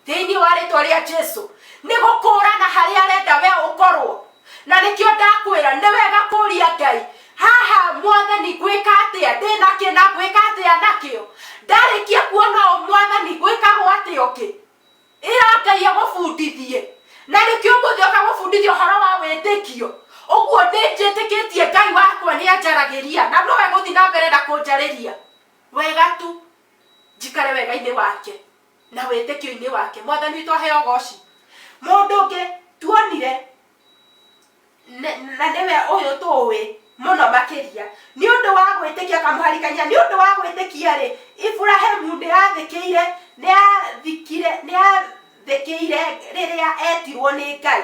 Thĩinĩ wa rĩtwa rĩa Jesu. Nĩ gũkũrana harĩa arenda we ũkorwo. Na nĩkĩo ndakwĩra nĩ wega kũria Ngai, haha Mwathani ngwĩka atĩa, ndĩna kĩ na ngwĩka atĩa nakĩo. Ndarĩkia kuona ũũ Mwathani ngwĩkagwo atĩa ũngĩ. Ĩra Ngai agũbundithie. Na nĩkĩo ũmũthĩ oka gũbundithia ũhoro wa wĩtĩkio. Ũguo nĩ njĩtĩkĩtie Ngai wakwa nĩ anjaragĩria na no egũthiĩ na mbere na kũnjarĩria. Wega tu njikare wega-inĩ wake na wĩtĩkio-inĩ wake. Mwathani witũ aheo ũgoci. Mũndũ ũngĩ tuonire na nĩwe ũyũ tũĩ mũno makĩria nĩ ũndũ wa gwĩtĩkia kamũharikania nĩ ũndũ wa gwĩtĩkia rĩ Iburahimu nĩ athĩkĩire nĩ athikire nĩ athĩkĩire rĩrĩa etirwo nĩ Ngai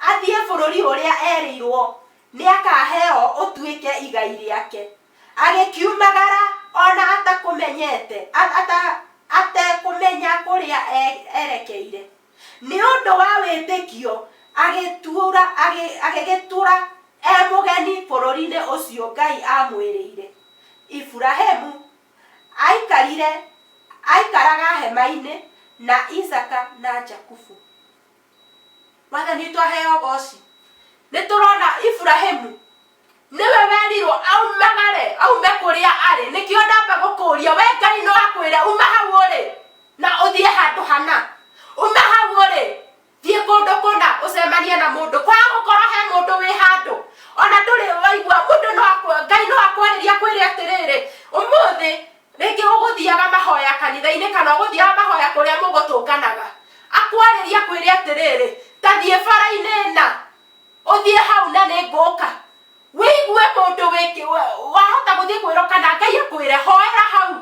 athiĩ bũrũri ũrĩa erĩirwo nĩ akaheo ũtuĩke igai rĩake agĩkiumagara ona atakũmenyete atekũmenya kũrĩa erekeire. Nĩ ũndũ wa wĩtĩkio agĩtũũra, agĩgĩtũũra e mũgeni bũrũri-inĩ ũcio Ngai aamwĩrĩire. Iburahimu aikarire, aikaraga hema-inĩ na Isaaka na Jakubu. Mwathani witũ aheo ũgoci. Nĩ tũrona Iburahimu. Nĩwe werirwo aumagare aume kũrĩa arĩ. Nĩkĩo ndamba gũkũria we Ngai no akwĩre uma hau ũrĩ na ũthiĩ handũ hana. Uma hau ũrĩ thiĩ kũndũ kũna ũcemanie na mũndũ. Kwaga gũkorwo he mũndũ wĩ handũ ona ndũrĩ waigua mũndũ no Ngai no akwarĩrie akwĩre atĩrĩrĩ, ũmũthĩ rĩngĩ ũgũthiaga mahoya kanitha-inĩ kana ũgũthiaga mahoya kũrĩa mũgũtũnganaga. Akwarĩrie akwĩre atĩrĩrĩ, ta thiĩ bara-inĩ ĩna Ũthiĩ hau na nĩ ngũka. Wĩigue mũndũ wĩkĩ wahota gũthiĩ kwĩrwo kana Ngai akwĩre hoera hau.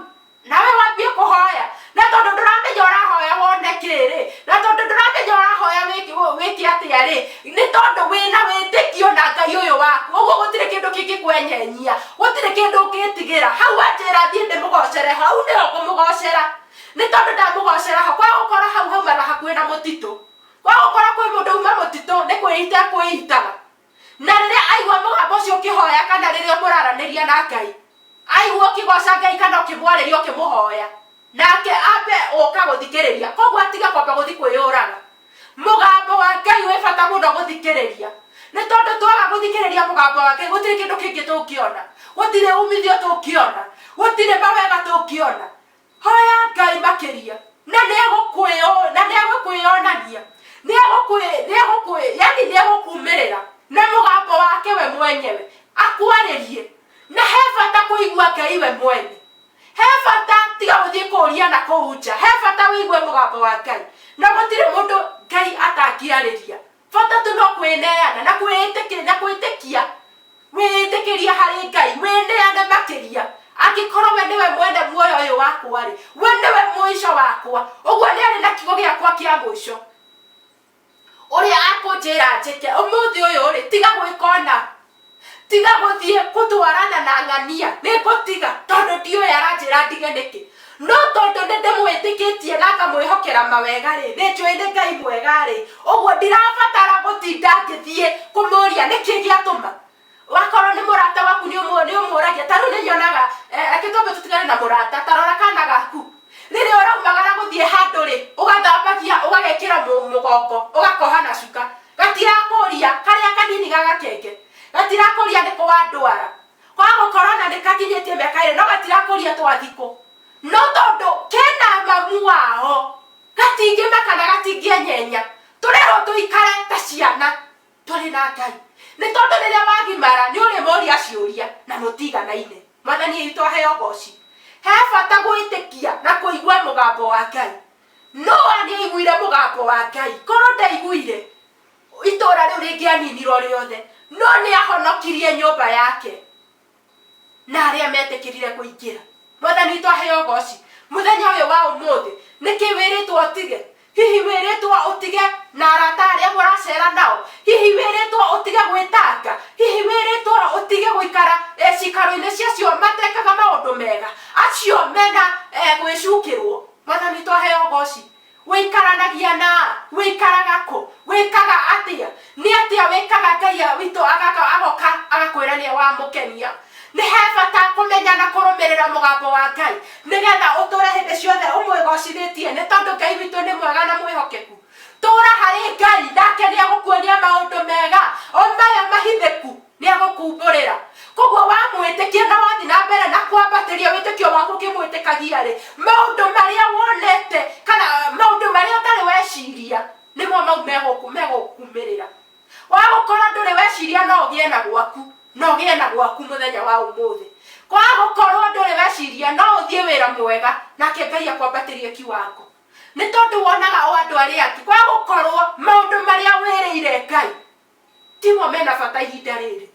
Nawe wambie kũhoya. Na tondũ ndũramenya ũrahoya wone kĩ rĩ, na tondũ ndũramenya ũrahoya wĩke wĩke atĩa rĩ, nĩ tondũ wĩna wĩtĩkio na Ngai ũyũ waku. Ũguo gũtirĩ kĩndũ kĩngĩkwenyenyia, gũtirĩ kĩndũ ũngĩtigĩra. Hau anjĩra thiĩ ndĩmũgocere hau nĩho ngũmũgocera. Nĩ tondũ ndamũgocera ho, kwaga gũkorwo hau hauma na hakuhĩ na mũtitũ. Kwagũkorwo kwĩ mũndũ uma mũtitũ nĩ kwĩita ekwĩitaga. Na rĩrĩa aigua mũgambo ũcio ũkĩhoya kana rĩrĩa mũraranĩria na Ngai, aigua ũkĩgoca Ngai kana ũkĩmwarĩria ũkĩmũhoya, nake ambe gũka gũthikĩrĩria. Koguo atige kwamba gũthiĩ kwĩyũraga. Mũgambo wa Ngai wĩ bata mũno gũthikĩrĩria. Nĩ tondũ twaga gũthikĩrĩria mũgambo wa Ngai gũtirĩ kĩndũ kĩngĩ tũngĩona. Gũtirĩ umithio tũngĩona. Gũtirĩ mawega tũngĩona. Hoya Ngai makĩria na nĩegũkwĩo na nĩegũkwĩonania nĩegũkwĩ nĩegũkwĩ yani nĩegũkumĩrĩra na mũgambo wake we mwenyewe akwarĩrie na he bata kũigua Ngai we mwene he bata tiga gũthiĩ kũria na kũu nja he bata wĩigue mũgambo wa Ngai na gũtirĩ mũndũ Ngai atangĩarĩria bata tu no kwĩneana na kwĩĩtĩkĩria na kwĩtĩkia Wĩĩtĩkĩrie harĩ Ngai, wĩneane makĩria. Angĩkorwo we nĩwe mwene muoyo ũyũ wakwa-rĩ, we nĩwe mũico wakwa. Ũguo nĩ arĩ na kiugo gĩakwa kĩa mũico. Ũrĩa akũnjĩra njĩke ũmũthĩ ũyũ-rĩ, tiga gwĩka ũna. Tiga gũthiĩ gũtwarana na ng'ania. Nĩ ngũtiga tondũ ndiũĩ aranjĩra ndige nĩkĩ. No tondũ nĩ ndĩmwĩtĩkĩtie na ngamwĩhokera mawega-rĩ, nĩ njũĩ nĩ Ngai mwega-rĩ, ũguo ndirabatara gũtinda ngĩthiĩ kũmũria nĩkĩ gĩatũma. Wakorwo nĩ mũrata waku nĩ ũmũragia, ta rĩu nĩ nyonaga, reke twambe tũtigane na mũrata, ta rora kana gaku. Rĩrĩa ũraumagara gũthiĩ handũ-rĩ, ũgathambagia ũgagekĩra mũgongo, ũgakoha na cuka. Gatirakũria, karĩa kanini ga gakenge, gatirakũria nĩkũ wandwara. Kwaga gũkorwo na nĩ kakinyĩtie mĩaka ĩrĩ no gatirakũria twathi kũ. No tondũ kena mamu wao gatingĩmaka na gatingĩenyenya. Tũrerwo tũikare ta ciana tũrĩ na Ngai. Nĩ tondũ rĩrĩa wagimara nĩ ũrĩmũria ciũria na mũtiganaine. Mwathani witũ aheo ũgoci. He bata gwĩtĩkia na kũigua mũgambo wa Ngai. Noa nĩ aiguire mũgambo wa Ngai. Korwo ndaiguire Itũũra rĩu rĩngĩaninirwo rĩothe, no nĩ ahonokirie nyũmba yake na arĩa metĩkĩrire kũingĩra. Mwathani witũ aheo ũgoci. Mũthenya ũyũ wa ũmũthĩ, nĩkĩ wĩrĩtwo ũtige? Hihi wĩrĩtwo ũtige na arata arĩa mũracera nao? Hihi wĩrĩtwo ũtige gwĩtanga? Hihi wĩrĩtwo ũtige gũikara eh, ciikaro-inĩ cia acio matekaga maũndũ mega, acio mena eh, gwĩcukĩrwo? Mwathani witũ aheo ũgoci. Wĩikaranagia na a? Wĩikaraga kũ? Wĩkaga atĩa? Nĩ atĩa wĩkaga Ngai witũ agaka agoka agakwĩra nĩ wamũkenia? Nĩ he bata kũmenya na kũrũmĩrĩra mũgambo wa Ngai nĩgetha ũtũre hĩndĩ ciothe ũmwĩgocithĩtie nĩ tondũ Ngai witũ nĩ mwega na mwĩhokeku. Tũra harĩ Ngai nake nĩ egũkuonia maũndũ mega o maya mahithĩku. Nĩ egũkumbũrĩra. Koguo wamwĩtĩkia na wathiĩ na mbere na kwambatĩria wĩtĩkio waku ũkĩmwĩtĩkagia-rĩ, maũndũ marĩa wonete kana maũndũ marĩa ũtarĩ weciria nĩmo mau megũkumĩrĩra. Wagũkora ndũrĩ weciria no ũgĩe na gwaku, na ũgĩe na gwaku mũthenya wa ũmũthĩ. Kwagũkorwo ndũrĩ weciria no ũthiĩ wĩra mwega nake Ngai akwambatĩrie kiwango. Nĩ tondũ wonaga o andũ arĩa angĩ. Kwagũkorwo maũndũ marĩa wĩrĩire Ngai Timo mena bata ihinda rĩrĩ.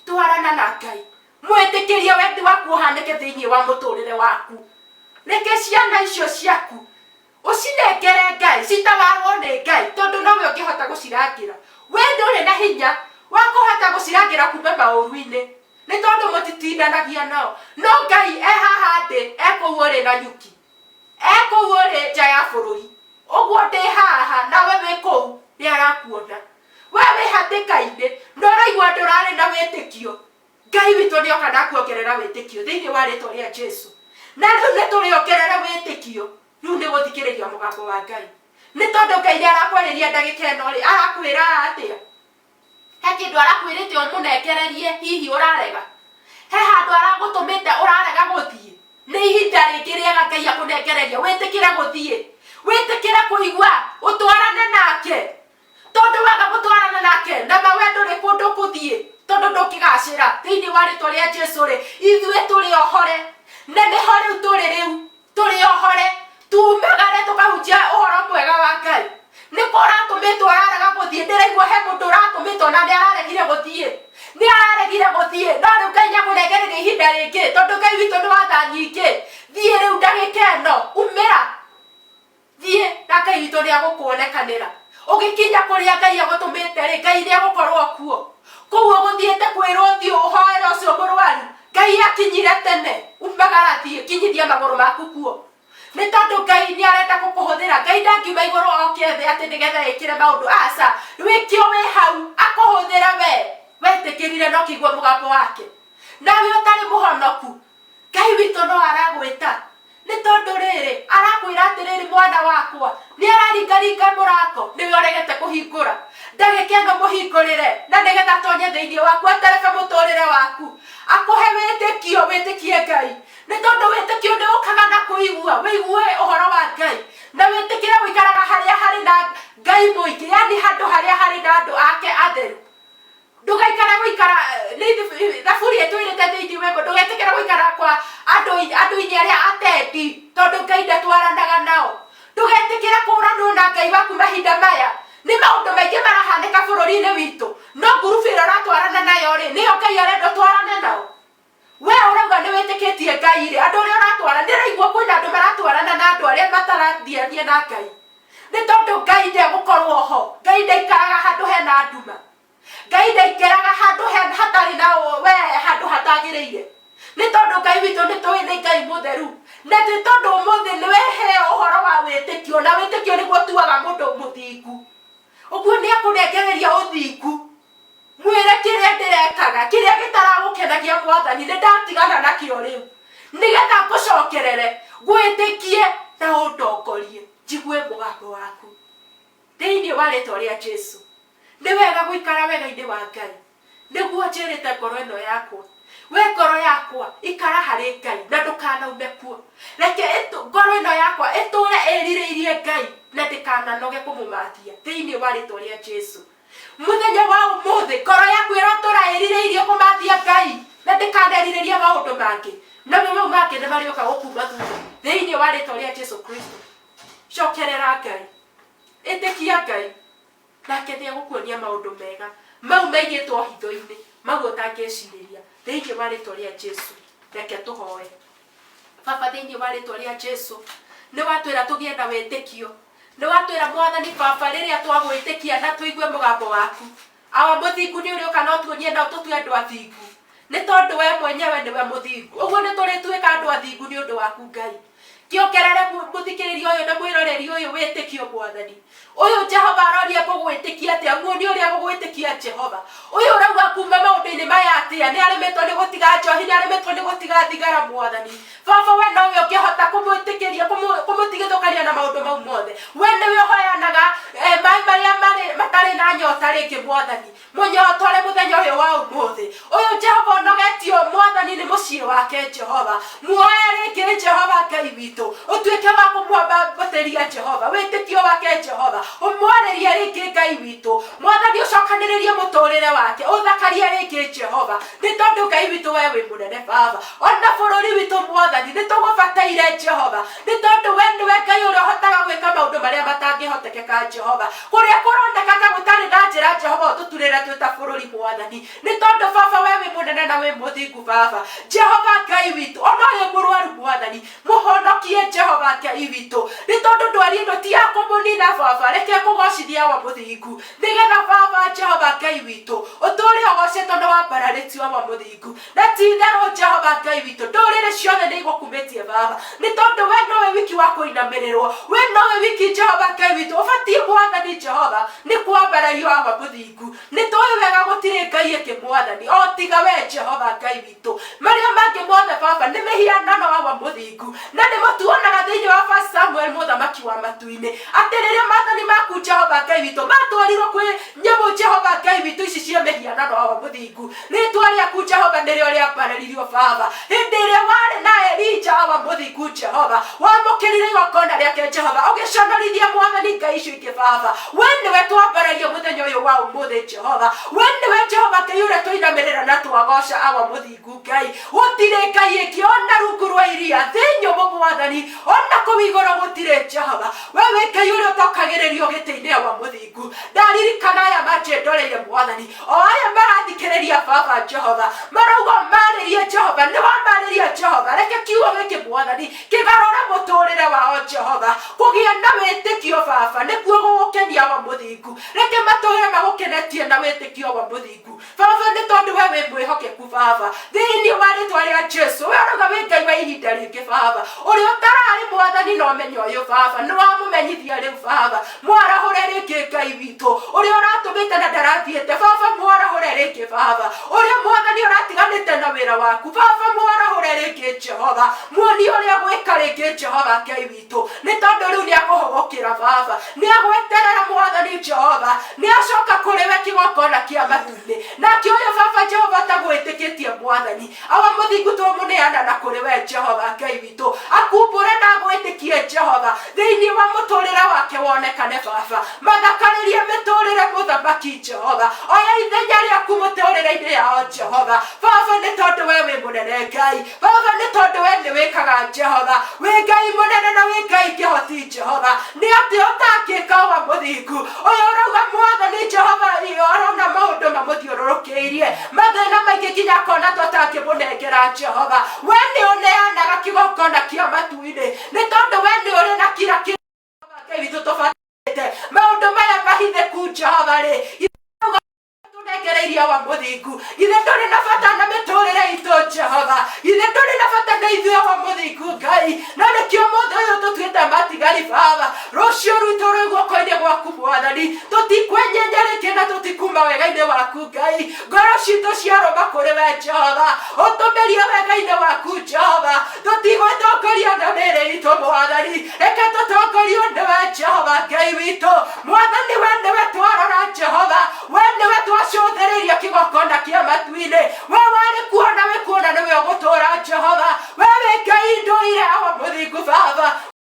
Twarana na Ngai. Mwĩtĩkĩrie wendi waku ũhanĩke thĩinĩ wa mũtũrĩre waku. Reke ciana icio ciaku ũcinengere Ngai, citawarwo nĩ Ngai tondũ nowe ũngĩhota gũcirangĩra. We ndũrĩ na hinya wa kũhota gũcirangĩra kuma maũru-inĩ nĩ tondũ mũtitindanagia nao. No Ngai e haha ndĩ, e kũu ũrĩ na nyuki. E kũu ũrĩ nja ya bũrũri. Ũguo ndĩ haha nawe wĩ kũu, nĩ arakuona. We wĩ hatĩka-inĩ na ũraigua ndũrarĩ na wĩtĩkio. Ngai witũ nĩ oka na akuongerera wĩtĩkio thĩinĩ wa rĩtwa rĩa Jesu. Na rĩu nĩ tũrĩongerere wĩtĩkio. Rĩu nĩ gũthikĩrĩria mũgambo wa Ngai. Nĩ tondũ Ngai nĩ arakwarĩria ndagĩka ĩno rĩ, arakwĩra atĩa? He kĩndũ arakwĩrĩte ũmũnengererie hihi ũrarega? He handũ aragũtũmĩte ũrarega gũthiĩ? Nĩ ihinda rĩngĩ rĩega Ngai akũnengereria wĩtĩkĩre gũthiĩ, wĩtĩkĩre kũigua, ũtwarane nake. Tondũ waga gũtwarana nake, na ma we ndũrĩ kũndũ ũkũthiĩ, tondũ ndũngĩgacĩra. Thĩinĩ wa rĩtwa rĩa Jesu rĩ, ithuĩ tũrĩ ohore, na nĩho rĩu tũrĩ rĩu. Tũrĩ ohore, tumagare tũkahunjia ũhoro mwega wa Ngai. Nĩ kũ ũratũmĩtwo ũrarega gũthiĩ? Ndĩraigua he mũndũ ũratũmĩtwo na nĩ araregire gũthiĩ. Nĩ araregire gũthiĩ, no rĩu Ngai nĩ akũnengereria ihinda rĩngĩ, tondũ Ngai witũ nĩ wa tha nyingĩ. Thiĩ rĩu ndagĩka ĩno, umĩra. Thiĩ, na Ngai witũ nĩ agũkuonekanĩra. Ũgĩkinya kũrĩa Ngai agũtũmĩte rĩ, Ngai nĩ egũkorwo kuo. Kũu ũgũthiĩte kwĩrwo ũthiĩ ũhoere ũcio mũrwaru, Ngai akinyire tene. Umagara thiĩ, kinyithia magũrũ maku kuo. Nĩ tondũ Ngai nĩ arenda gũkũhũthĩra. Ngai ndangiuma igũrũ oke thĩ atĩ nĩgetha ĩkĩre maũndũ. Aca, wĩkĩo wĩ hau, akũhũthĩre we. Wetĩkĩrire na ũkĩigua mũgambo wake. Nawe ũtarĩ mũhonoku, Ngai witũ no aragwĩta. Nĩ tondũ rĩrĩ, arakwĩra atĩrĩrĩ, mwana wakwa, nĩ araringaringa mũrango, nĩwe ũregete kũhingũra. Ndagĩka ĩno mũhingũrĩre, na nĩgetha atonye thĩinĩ waku, aterebe mũtũrĩre waku, akũhe wĩtĩkio, wĩtĩkie Ngai. Nĩ tondũ wĩtĩkio nĩ ũkaga na kũigua, wĩigue ũhoro wa Ngai, na wĩtĩkĩre gũikaraga harĩa harĩ na Ngai mũingĩ, yani handũ harĩa harĩ na andũ ake atheru. Ndũgaikare gũikara nĩ thaburi ĩtwĩrĩte thĩinĩ wa ĩmwe ndũgetĩkĩre gũikara kwa andũ andũ-inĩ arĩa atendi tondũ Ngai ndatwaranaga nao. Ndũgetĩkĩre kũranwo na Ngai waku mahinda maya. Nĩ maũndũ maingĩ marahanĩka bũrũri-inĩ witũ, no ngurubu ĩrĩa ũratwarana nayo rĩ, nĩyo Ngai arenda ũtwarane nao. We ũrauga nĩ wĩtĩkĩtie Ngai rĩ, andũ arĩa ũratwara, ndĩraigua kwĩna andũ maratwarana na andũ arĩa matarathiania na Ngai. Nĩ tondũ Ngai ndegũkorwo ho. Ngai ndaikaraga handũ hena nduma. Ngai ndaikaraga handũ hatarĩ na we handũ hatagĩrĩire. Nĩ tondũ Ngai witũ nĩ tũĩ nĩ Ngai mũtheru. Na nĩ tondũ ũmũthĩ nĩ weheo ũhoro wa wĩtĩkio, na wĩtĩkio nĩguo ũtuaga mũndũ mũthingu. Ũguo nĩ akũnengereria ũthingu. Mwĩre kĩrĩa ndĩrekaga, kĩrĩa gĩtaragũkenagia Mwathani, nĩ ndatigana nakĩo rĩu, nĩgetha ngũcokerere, ngwĩtĩkie na ũndongorie, njigue mũgambo waku. Thĩinĩ wa rĩtwa rĩa Jesu. Nĩ wega gũikara wega-inĩ wa Ngai. Nĩguo njĩrĩte ngoro ĩno yakwa. We ngoro yakwa, ikara harĩ Ngai na ndũkanaume kuo. Reke ngoro ĩno yakwa ĩtũũre ĩrirĩirie Ngai na ndĩkananoge kũmũmathia. Thĩinĩ wa rĩtwa rĩa Jesu. Mũthenya wa ũmũthĩ, ngoro yaku ĩrotũra ĩrirĩirie kũmathia Ngai na ndĩkanerirĩrie maũndũ mangĩ. Namo mau mangĩ nĩ marĩũka gũkuma thutha. Thĩinĩ wa rĩtwa rĩa Jesu Kristo. Cokerera Ngai. Ĩtĩkia Ngai. Nake nĩ egũkuonia maũndũ mega. Mau maigĩtwo hitho-inĩ. Mau ũtangĩcirĩria. Thĩinĩ wa rĩtwa rĩa Jesu. Reke tũhoe. Baba thĩinĩ wa rĩtwa rĩa Jesu, nĩ watwĩra tũgĩe na wĩtĩkio. Nĩ watwĩra Mwathani Baba rĩrĩa twagwĩtĩkia na tũigue mũgambo waku. Awa mũthingu nĩ ũrĩũka na ũtuonie na ũtũtue andũ athingu. Nĩ tondũ we mwenyewe nĩwe mũthingu. Ũguo nĩ tũrĩtuĩka andũ athingu nĩ ũndũ waku Ngai. Kĩongerere mũthikĩrĩria ũyũ na mwĩroreri ũyũ wĩtĩkio Mwathani. Ũyũ Jehova aroria ngũgwĩtĩkia atĩa, muonie ũrĩa gũgwĩtĩkia Jehova. Ũyũ ũrauga kuma maũndũ-inĩ maya atĩa, nĩ aremĩtwo nĩ gũtiga njohi, nĩ aremĩtwo nĩ gũtiga thigara Mwathani. Baba we nowe ũngĩhota kũmwĩtĩkĩria, kũmũtigithũkania na maũndũ mau mothe. We nĩwe ũheanaga eh, maĩ marĩa matarĩ na nyota rĩngĩ Mwathani. Mũnyotore mũthenya ũyũ wa ũmũthĩ. Ũyũ Jehova ũnogetio Mwathani nĩ mũciĩ wake Jehova. Muoe rĩngĩ Jehova Ngai witũ. Ũtuĩke wa kũmwambatĩria Jehova. Wĩtĩkio wake Jehova. Ũmwarĩrie rĩngĩ Ngai witũ. Mwathani ũcokanĩrĩrie mũtũrĩre wake. Ũthakarie rĩngĩ Jehova. Nĩ tondũ Ngai witũ we wĩ mũnene Baba. Ona bũrũri witũ Mwathani nĩ tũgũbataire Jehova. Nĩ tondũ we nĩwe Ngai ũrĩa ũhotaga gwĩka maũndũ marĩa matangĩhotekeka Jehova. Kũrĩa kũroneka ta gũtarĩ na njĩra Jehova ũtũturĩre twĩ ta bũrũri Mwathani. Nĩ tondũ Baba we wĩ mũnene na wĩ mũthingu Baba. Jehova Ngai witũ, ona ũyũ mũrwaru Mwathani, mũhonokie Jehova Ngai witũ. Nĩ tondũ ndwari ĩno ti ya kũmũnina Baba, reke ĩkũgocithie Awa mũthingu. Nĩgetha Baba Jehova Ngai witũ, ũtũũre ũgocetwo na wambararĩtio Awa mũthingu. Na ti itherũ Jehova Ngai witũ, ndũrĩrĩ ciothe nĩ igũkumĩtie Baba, nĩ tondũ we nowe wiki wa kũinamĩrĩrwo, we nowe wiki Jehova Ngai witũ ũbatiĩ Mwathani Jehova nĩ kwambarario Awa mũthingu. Nĩ tũĩ wega gũtirĩ Ngai ĩngĩ Mwathani o tiga we Jehova Ngai witũ. Marĩa mangĩ mothe Baba nĩ mĩhianano Awa mũthingu. Na nĩmo tuonaga thĩinĩ wa 1 Samuel mũthamaki wa matu-inĩ atĩ rĩrĩa maathani maku Jehova Ngai witũ matwarirwo kwĩ nyamũ Jehova Ngai witũ ici cia mĩhianano Awa mũthingu, rĩtwa rĩaku Jehova nĩrĩo rĩambarĩririo Baba. Hĩndĩ ĩrĩa warĩ na Elija Awa mũthingu Jehova, wamũkĩrire igongona rĩake Jehova, ũgĩconorithia Mwathani Ngai icio ingĩ Baba. We nĩwe twambararia mũthenya ũyũ wa ũmũthĩ Jehova. We nĩwe Jehova Ngai ũrĩa twainamĩrĩra na twagoca Awa mũthingu Ngai. Gũtirĩ Ngai ĩngĩ ona rungu rwa iria, thĩ nyũmũ Mwathani, ona kũu igũrũ gũtirĩ Jehova. We wĩ Ngai ũrĩa ũtokagĩrĩrio gĩtĩ-inĩ Awa mũthingu. Ndaririkana aya manjĩndoreire Mwathani, o aya marathikĩrĩria Baba Jehova, marauga ũmarĩrie Jehova, nĩ wamarĩria Jehova. Reke kiugo gĩkĩ Mwathani kĩgarũre mũtũrĩre wao Jehova. Kũgĩa na wĩtĩkio Baba nĩkuo gũgũkenia Awa mũthingu. Reke matũre magũkenetie na wĩtĩkio Awa mũthingu. Baba nĩ tondũ we wĩ mwĩhokeku Baba. Thĩinĩ wa rĩtwa rĩa Jesu, we ũrauga wĩ Ngai wa ihinda rĩngĩ Baba. Ũrĩa ũtararĩ Mwathani na ũmenyo ũyũ Baba, nĩ wamũmenyithia rĩu Baba. Mwarahũre rĩngĩ Ngai witũ. Ũrĩa ũratũmĩte na ndarathiĩte Baba, mwarahũre rĩngĩ Baba. Ũrĩa Mwathani ũratiganĩte na wĩra waku Baba, mwarahũre rĩngĩ Jehova. Muonie ũrĩa gwĩka rĩngĩ Jehova Ngai witũ. Nĩ tondũ rĩu nĩ akũhũgũkĩra Baba. Nĩ agweterera Mwathani Jehova. Nĩ acoka kũrĩ we kĩgongona kĩa matu-inĩ. Nake ũyũ Baba Jehova ũtagwĩtĩkĩtie Mwathani, Awa mũthingu tũmũneana na kũrĩ we Jehova Ngai witũ. Akumbũre na agwĩtĩkie Jehova thĩinĩ wa mũtũrĩre wake wonekane Baba. Mathakarĩrie mĩtũrĩre mũthamaki Jehova. Oya ithenya rĩaku mũtũrĩre-inĩ yao Jehova. Baba nĩ tondũ we wĩ mũnene Ngai. Baba nĩ tondũ we nĩ wĩkaga Jehova. Wĩ Ngai mũnene na wĩ Ngai kĩhoti Jehova. Nĩ atĩa ũtangĩka wa mũthingu? Ũyũ ũrauga Mwathani Jehova arona maũndũ mamũthiũrũrũkĩirie. Mathĩna maingĩ nginya akona ta ũtangĩmũnengera Jehova. We nĩ ũneanaga kĩgongona kĩa matu-inĩ. Nĩ tondũ we nĩ ũrĩ na kira kĩndũ Ngai witũ tũbatĩte. Maũndũ maya mahithĩku Jehova rĩ, tũnengereirie wa mũthingu. Githĩ ndũrĩ na bata na mĩtũrĩre itũ Jehova? Githĩ ndũrĩ na bata na ithuĩ wa mũthingu Ngai? Na nĩkĩo mũthĩ ũyũ tũtuĩte matigari Baba. Rũciũ rwitũ rwĩ guoko-inĩ gwaku Mwathani. Tũtikwenyenya rĩngĩ na tũtikuma wega-inĩ waku Ngai. Ngoro citũ ciarũma kũrĩ we Jehova. Ũtũmĩrie wega-inĩ waku Jehova. Tũtigwĩtongoria na mĩĩrĩ itũ Mwathani. Reke tũtongorio nĩwe Jehova Ngai witũ. Mwathani we nĩwe twarora Jehova. We nĩwe twacũthĩrĩirie kĩgongona kĩa matu-inĩ. We